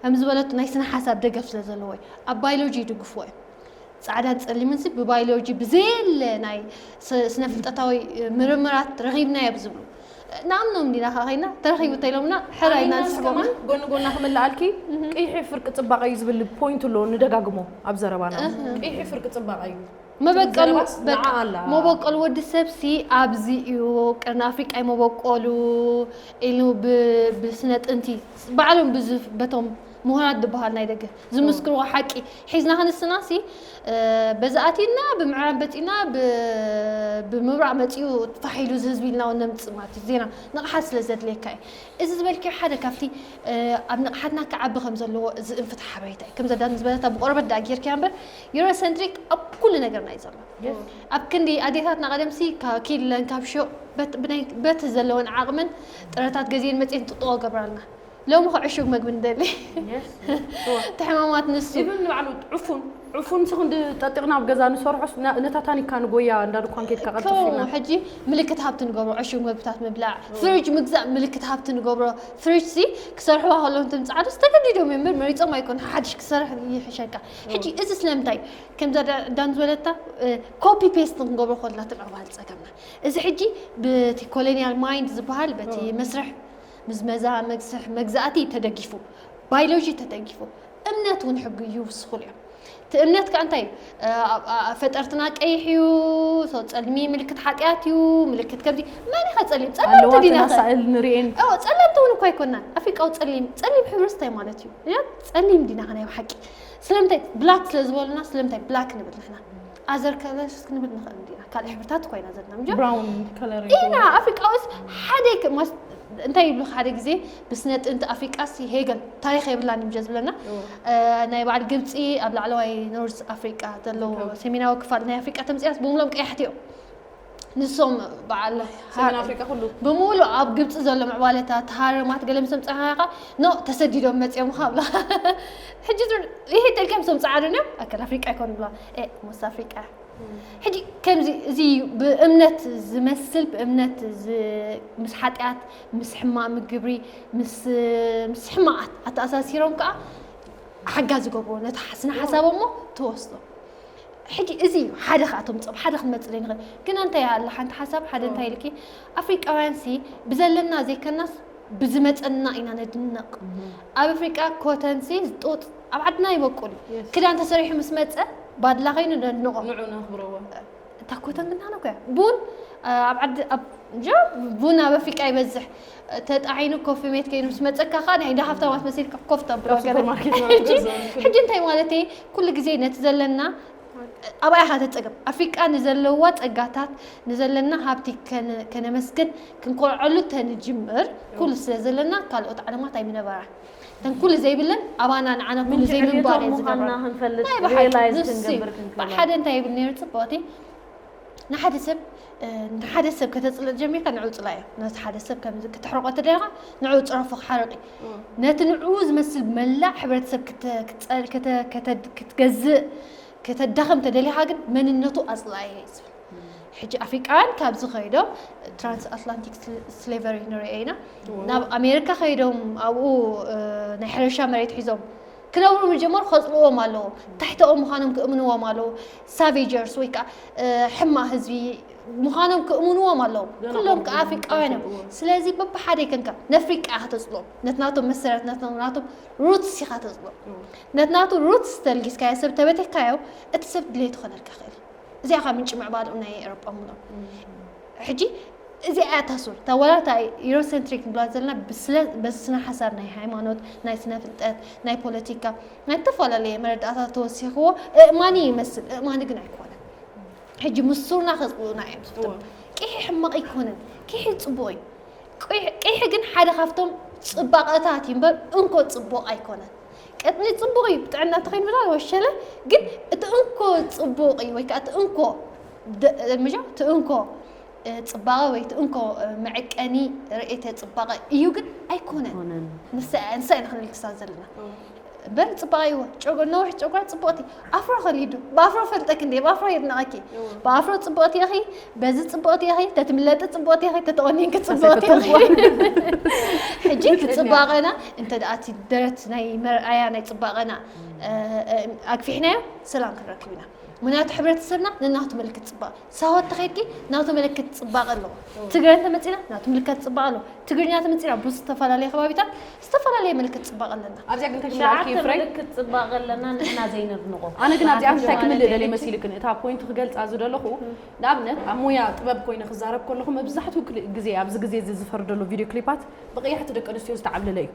ከም ዝበለቱ ናይ ስነ ሓሳብ ደገፍ ስለ ዘለዎ እዩ ኣብ ባዮሎጂ ይድግፍዎ እዮም ፃዕዳን ፀሊምን ሲ ብባዮሎጂ ብዘየለ ናይ ስ- ስነ ፍልጠታዊ ምርምራት ረኺብና እዮም ዝብሉ ንኣምኖም ዲና ከዓ ኸይና ተረኺቡ ተኢሎምና ሕራይ ኢና ኣሚናስ ንስሕቦም ከማን ጎኒ ጎና ክምልኣልኪ ቀይሒ ፍርቂ ፅባቐ እዩ ዝብል ፖይንት ኣሎ ንደጋግሞ ኣብ ዘረባና ቀይሒ ፍርቂ ፅባቐ እዩ መበቀሉ መበቀሉ ወዲ ሰብ ሲ ኣብዚ እዩ ቅርኒ ኣፍሪቃ መበቀሉ ኢሉ ብስነ ጥንቲ ባዕሎም ብዙ በቶም ምሁራት ዝበሃል ናይ ደገ ዝምስክርዎ ሓቂ ሒዝና ክንስና ሲ በዚ ኣቲና ብምዕራብ በፂና ብምብራቕ መፂኡ ፋሕ ኢሉ ዝህዝቢ ኢልና እውን ነምፅእ ማለት እዩ ዜና ንቕሓት ስለ ዘድልየካ እዩ እዚ ዝበልክዮ ሓደ ካብቲ ኣብ ንቕሓትና ክዓቢ ከም ዘለዎ ዝእንፍት ሓበሬታ እዩ ከምዚ ኣዳም ዝበለታ ብቆርበት ደኣ ጌርክያ እምበር ዩሮሰንትሪክ ኣብ ኩሉ ነገርና እዩ ዘሎ ኣብ ክንዲ ኣዴታትና ቀደምሲ ካብ ኪለን ካብ ሹቕ በቲ ዘለወን ዓቕመን ጥረታት ገዜን መፅኤን ጥጥቆ ገብራልና ሎሚ ከ ዕሹግ መግቢ ንደሊ ተሕማማት ንሱ ኢብን ንባዕሉ ዕፉን ዕፉን ሲ ክንዲ ጠጢቕና ኣብ ገዛ ንሰርሖስ ና- ነታ ታኒካ ንጎያ እንዳ ድኳን ኬድካ ቀልጥፍ ከምኡ ኢልና ሕጂ ምልክት ሃብቲ ንገብሮ ዕሹግ መግብታት ምብላዕ ፍሪጅ ምግዛእ ምልክት ሃብቲ ንገብሮ ፍሪጅ ሲ ክሰርሕዋ ከለዎም ትምፃዓዶስ ተገዲዶም እዮም እምበር መሪፆም ኣይኮን ሓድሽ ክሰርሕ ይሕሸካ ሕጂ እዚ ስለምንታይ ከምዛ ዳ- ዳን ዝበለታ ኮፒ ፔስት ክንገብሮ ከለና ትንዕባል ፀገምና እዚ ሕጂ በቲ ኮሎኒያል ማይንድ ዝበሃል በቲ መስርሕ ምዝመዛ መግስሕ መግዛእቲ ተደጊፉ ባዮሎጂ ተደጊፉ እምነት እውን ሕጊ ይውስኹሉ እዮም እቲ እምነት ከዓ እንታይ እዩ ፈጠርትና ቀይሕ እዩ ጸልሚ ምልክት ሓጢኣት እዩ ምልክት ከምዚ መን ኢኻ ጸሊም ጸለምቲ ኣለዋ ዲና ተናሳእል ንሪኤን ጸለምቲ እውን እኳ ኣይኮናን ኣፍሪቃዊ ጸሊም ጸሊም ሕብርስ እንታይ ማለት እዩ ጸሊም ዲና ከናይ ብሓቂ ስለምንታይ ብላክ ስለ ዝበሉና ስለምንታይ ብላክ ንብል ንሕና ኣዘር ከለርስ ክንብል ንኽእል እንዲና ካልእ ሕብርታት እኳ ኢና ዘለና ምጆ ብራውን ከለር ኢና ኣፍሪቃውስ ሓደ እንታይ ይብሉ ሓደ ግዜ ብስነ ጥንቲ ኣፍሪቃስ ሄገል ታሪክ የብላን ምጀ ዝብለና ናይ በዓል ግብፂ ኣብ ላዕለዋይ ኖርዝ ኣፍሪቃ ዘለዎ ሰሜናዊ ክፋል ናይ ኣፍሪቃ ተምፅያስ ብምሎም ቀያሕቲ እዮም ንሶም በዓል ሰሜን ኣፍሪቃ ኩሉ ብምሉ ኣብ ግብፂ ዘሎ ምዕባለታት ሃረማት ገለ ምስ ኣምፀኻኻ ኖ ተሰዲዶም መፅዮም ካብላ ሕጂ ዙር ይሄ ጠልቀም ሶም ጻዕዱ ነው ኣከል ኣፍሪቃ ይኮን ብላ እ ሞስ ኣፍሪቃ ሕጂ ከምዚ እዚ ብእምነት ዝመስል ብእምነት ዝ- ምስ ሓጢኣት ምስ ሕማቕ ምግብሪ ምስ ምስ ሕማቓት ኣተኣሳሲሮም ከዓ ሓጋ ዝገብሮ ነቲ ስነ ሓሳቦሞ ትወስዶ። ሕጂ እዚ እዩ ሓደ ካብቶም ጸብ ሓደ ክንመጽእ ዘይንኽእል ግን እንታይ ኣላ ሓንቲ ሓሳብ ሓደ እንታይ ኢልኪ ኣፍሪቃውያን ሲ ብዘለና ዘይከናስ ብዝመጸና ኢና ነድንቕ። ኣብ ኣፍሪቃ ኮተን ሲ ጡጥ ኣብ ዓድና ይበቁል እዩ። ክዳን ተሰሪሑ ምስ መጸ ባድላ ከይኑ ነድንቖ። ንዑ ነኽብረዎ። እታ ኮተን ግን ታነኮ እያ ቡን ኣብ ዓዲ ኣብ እንጃ ቡን ኣብ ኣፍሪቃ ይበዝሕ። ተጣዒኑ ኮፊ ሜት ከይኑ ምስ መጸካ ከኣ ናይ እንዳ ሃብታማት መሲልካ ኮፍ ተብሎ ኣብ ሱፐርማርኬት ሕጂ እንታይ ማለት እዩ ኩሉ ግዜ ነቲ ዘለና ኣብኣ ኢኻ ተጸገም ኣፍሪቃ ንዘለዋ ጸጋታት ንዘለና ሃብቲ ከነመስግን ክንኮርዐሉ ተንጅምር ኩሉ ስለ ዘለና ካልኦት ዓለማት ኣይምነበራን እተን ኩሉ ዘይብለን ኣባና ንዓና ኩሉ ዘይምንባር እየ ዝገብራ ናይ ብሓቂ ንሱ ሓደ እንታይ ይብል ነይሩ ጽቡቕቲ ንሓደ ሰብ ንሓደ ሰብ ከተፅልእ ጀሚርካ ንዕኡ ፅላዮ ነቲ ሓደ ሰብ ከም ክትሕርቆ ተደሊኻ ንዕኡ ፅረፎ ክሓርቕ እዩ ነቲ ንዕኡ ዝመስል መላእ ሕብረተሰብ ክትገዝእ ከተዳኸም ተደሊኻ ግን መንነቱ ኣፅላየ እዩ ዝብል ሕጂ ኣፍሪቃውያን ካብዚ ከይዶም ትራንስ ኣትላንቲክ ስሌቨሪ ንሪኦ ኢና ናብ ኣሜሪካ ከይዶም ኣብኡ ናይ ሕርሻ መሬት ሒዞም ክነብሩ ምጀመሩ ከፅልዎም ኣለዎ ታሕተኦም ምዃኖም ክእምንዎም ኣለዎ ሳቬጀርስ ወይ ከዓ ሕማቅ ህዝቢ ምዃኖም ክእምንዎም ኣለዎ ኩሎም ከዓ ኣፍሪቃውያን እዮም ስለዚ በብሓደ ይከንካ ነፍሪቃ ኢኻ ተፅልዎም ነትናቶም መሰረት ነትናቶም ሩትስ ኢኻ ተፅልዎም ነትናቱ ሩትስ ተልጊስካዮ ሰብ ተበቲኽካዮ እቲ ሰብ ድሌት ይኾነልካ ክእል እዚኣ ካብ ምንጪ ምዕባለኡ ናይ ኤሮጳ ምኖ ሕጂ እዚኣ እያ ታሱር እታ ወላ እታ ኢሮሴንትሪክ ንብላ ዘለና ብስለ በዚ ስነ ሓሳብ ናይ ሃይማኖት ናይ ስነ ፍልጠት ናይ ፖለቲካ ናይ ዝተፈላለየ መረዳእታ ተወሲኽዎ እእማኒ ይመስል እእማኒ ግን ኣይኮነን ሕጂ ምስ ሱርና ከፅብኡና እዮም ዝፍትም ቂሒ ሕማቕ ኣይኮነን ቂሒ ፅቡቕ እዩ ቂሒ ግን ሓደ ካብቶም ፅባቐታት እዩ እምበር እንኮ ፅቡቕ ኣይኮነን ቀጥኒ ፅቡቕ እዩ ብጥዕና ተኸይኑ ብላ ወሸለ ግን እቲ እንኮ ፅቡቕ እዩ ወይ ከዓ እቲ እንኮ ምጃ እቲ እንኮ ፅባቐ ወይ እቲ እንኮ መዐቀኒ ርእየተ ፅባቐ እዩ ግን ኣይኮነን ንሳ ኢና ክንልክሳ ዘለና እምበር ፅባቐ ይዎ ጨጎ ነዊሕ ጨጓር ፅቡቕቲ ኣፍሮ ከሊዱ ብኣፍሮ ፈልጠክ እንዴ ብኣፍሮ የድንቐኪ ብኣፍሮ ፅቡቕቲ ኢኺ በዚ ፅቡቕቲ ኢኺ ተትምለጢ ፅቡቕቲ ኢኺ ተተቆኒንኪ ፅቡቕቲ ኢኺ ሕጂ እቲ ፅባቐና እንተ ደኣ እቲ ደረት ናይ መርኣያ ናይ ፅባቐና ኣግፊሕናዮ ሰላም ክንረክብ ኢና ምክንያቱ ሕብረተሰብና ነናቱ ምልክት ፅባቐ ሳሆት ተኸይድኪ ናቱ ምልክት ፅባቐ ኣለዎ ትግረ እንተመፂና ናቱ ምልክት ፅባቐ ኣለዎ ትግርኛ ተመፂና ብዙ ዝተፈላለየ ከባቢታት ዝተፈላለየ ምልክት ፅባቐ ኣለና ኣብዚኣ ግን ከሽምራልኪ ሸዓተ ፍሬ ምልክት ፅባቐ ኣለና ንሕና ዘይነድንቖ ኣነ ግን ኣብዚኣ እንታይ ክምልእ ደልየ መሲልክን እታ ፖይንቱ ክገልፃ ዝደለኹ ንኣብነት ኣብ ሞያ ጥበብ ኮይነ ክዛረብ ከለኹ መብዛሕትኡ ግዜ ኣብዚ ግዜ እዚ ዝፈር ደሎ ቪድዮ ክሊፓት ብቀያሕቲ ደቂ ኣንስትዮ ዝተዓብለለ እዩ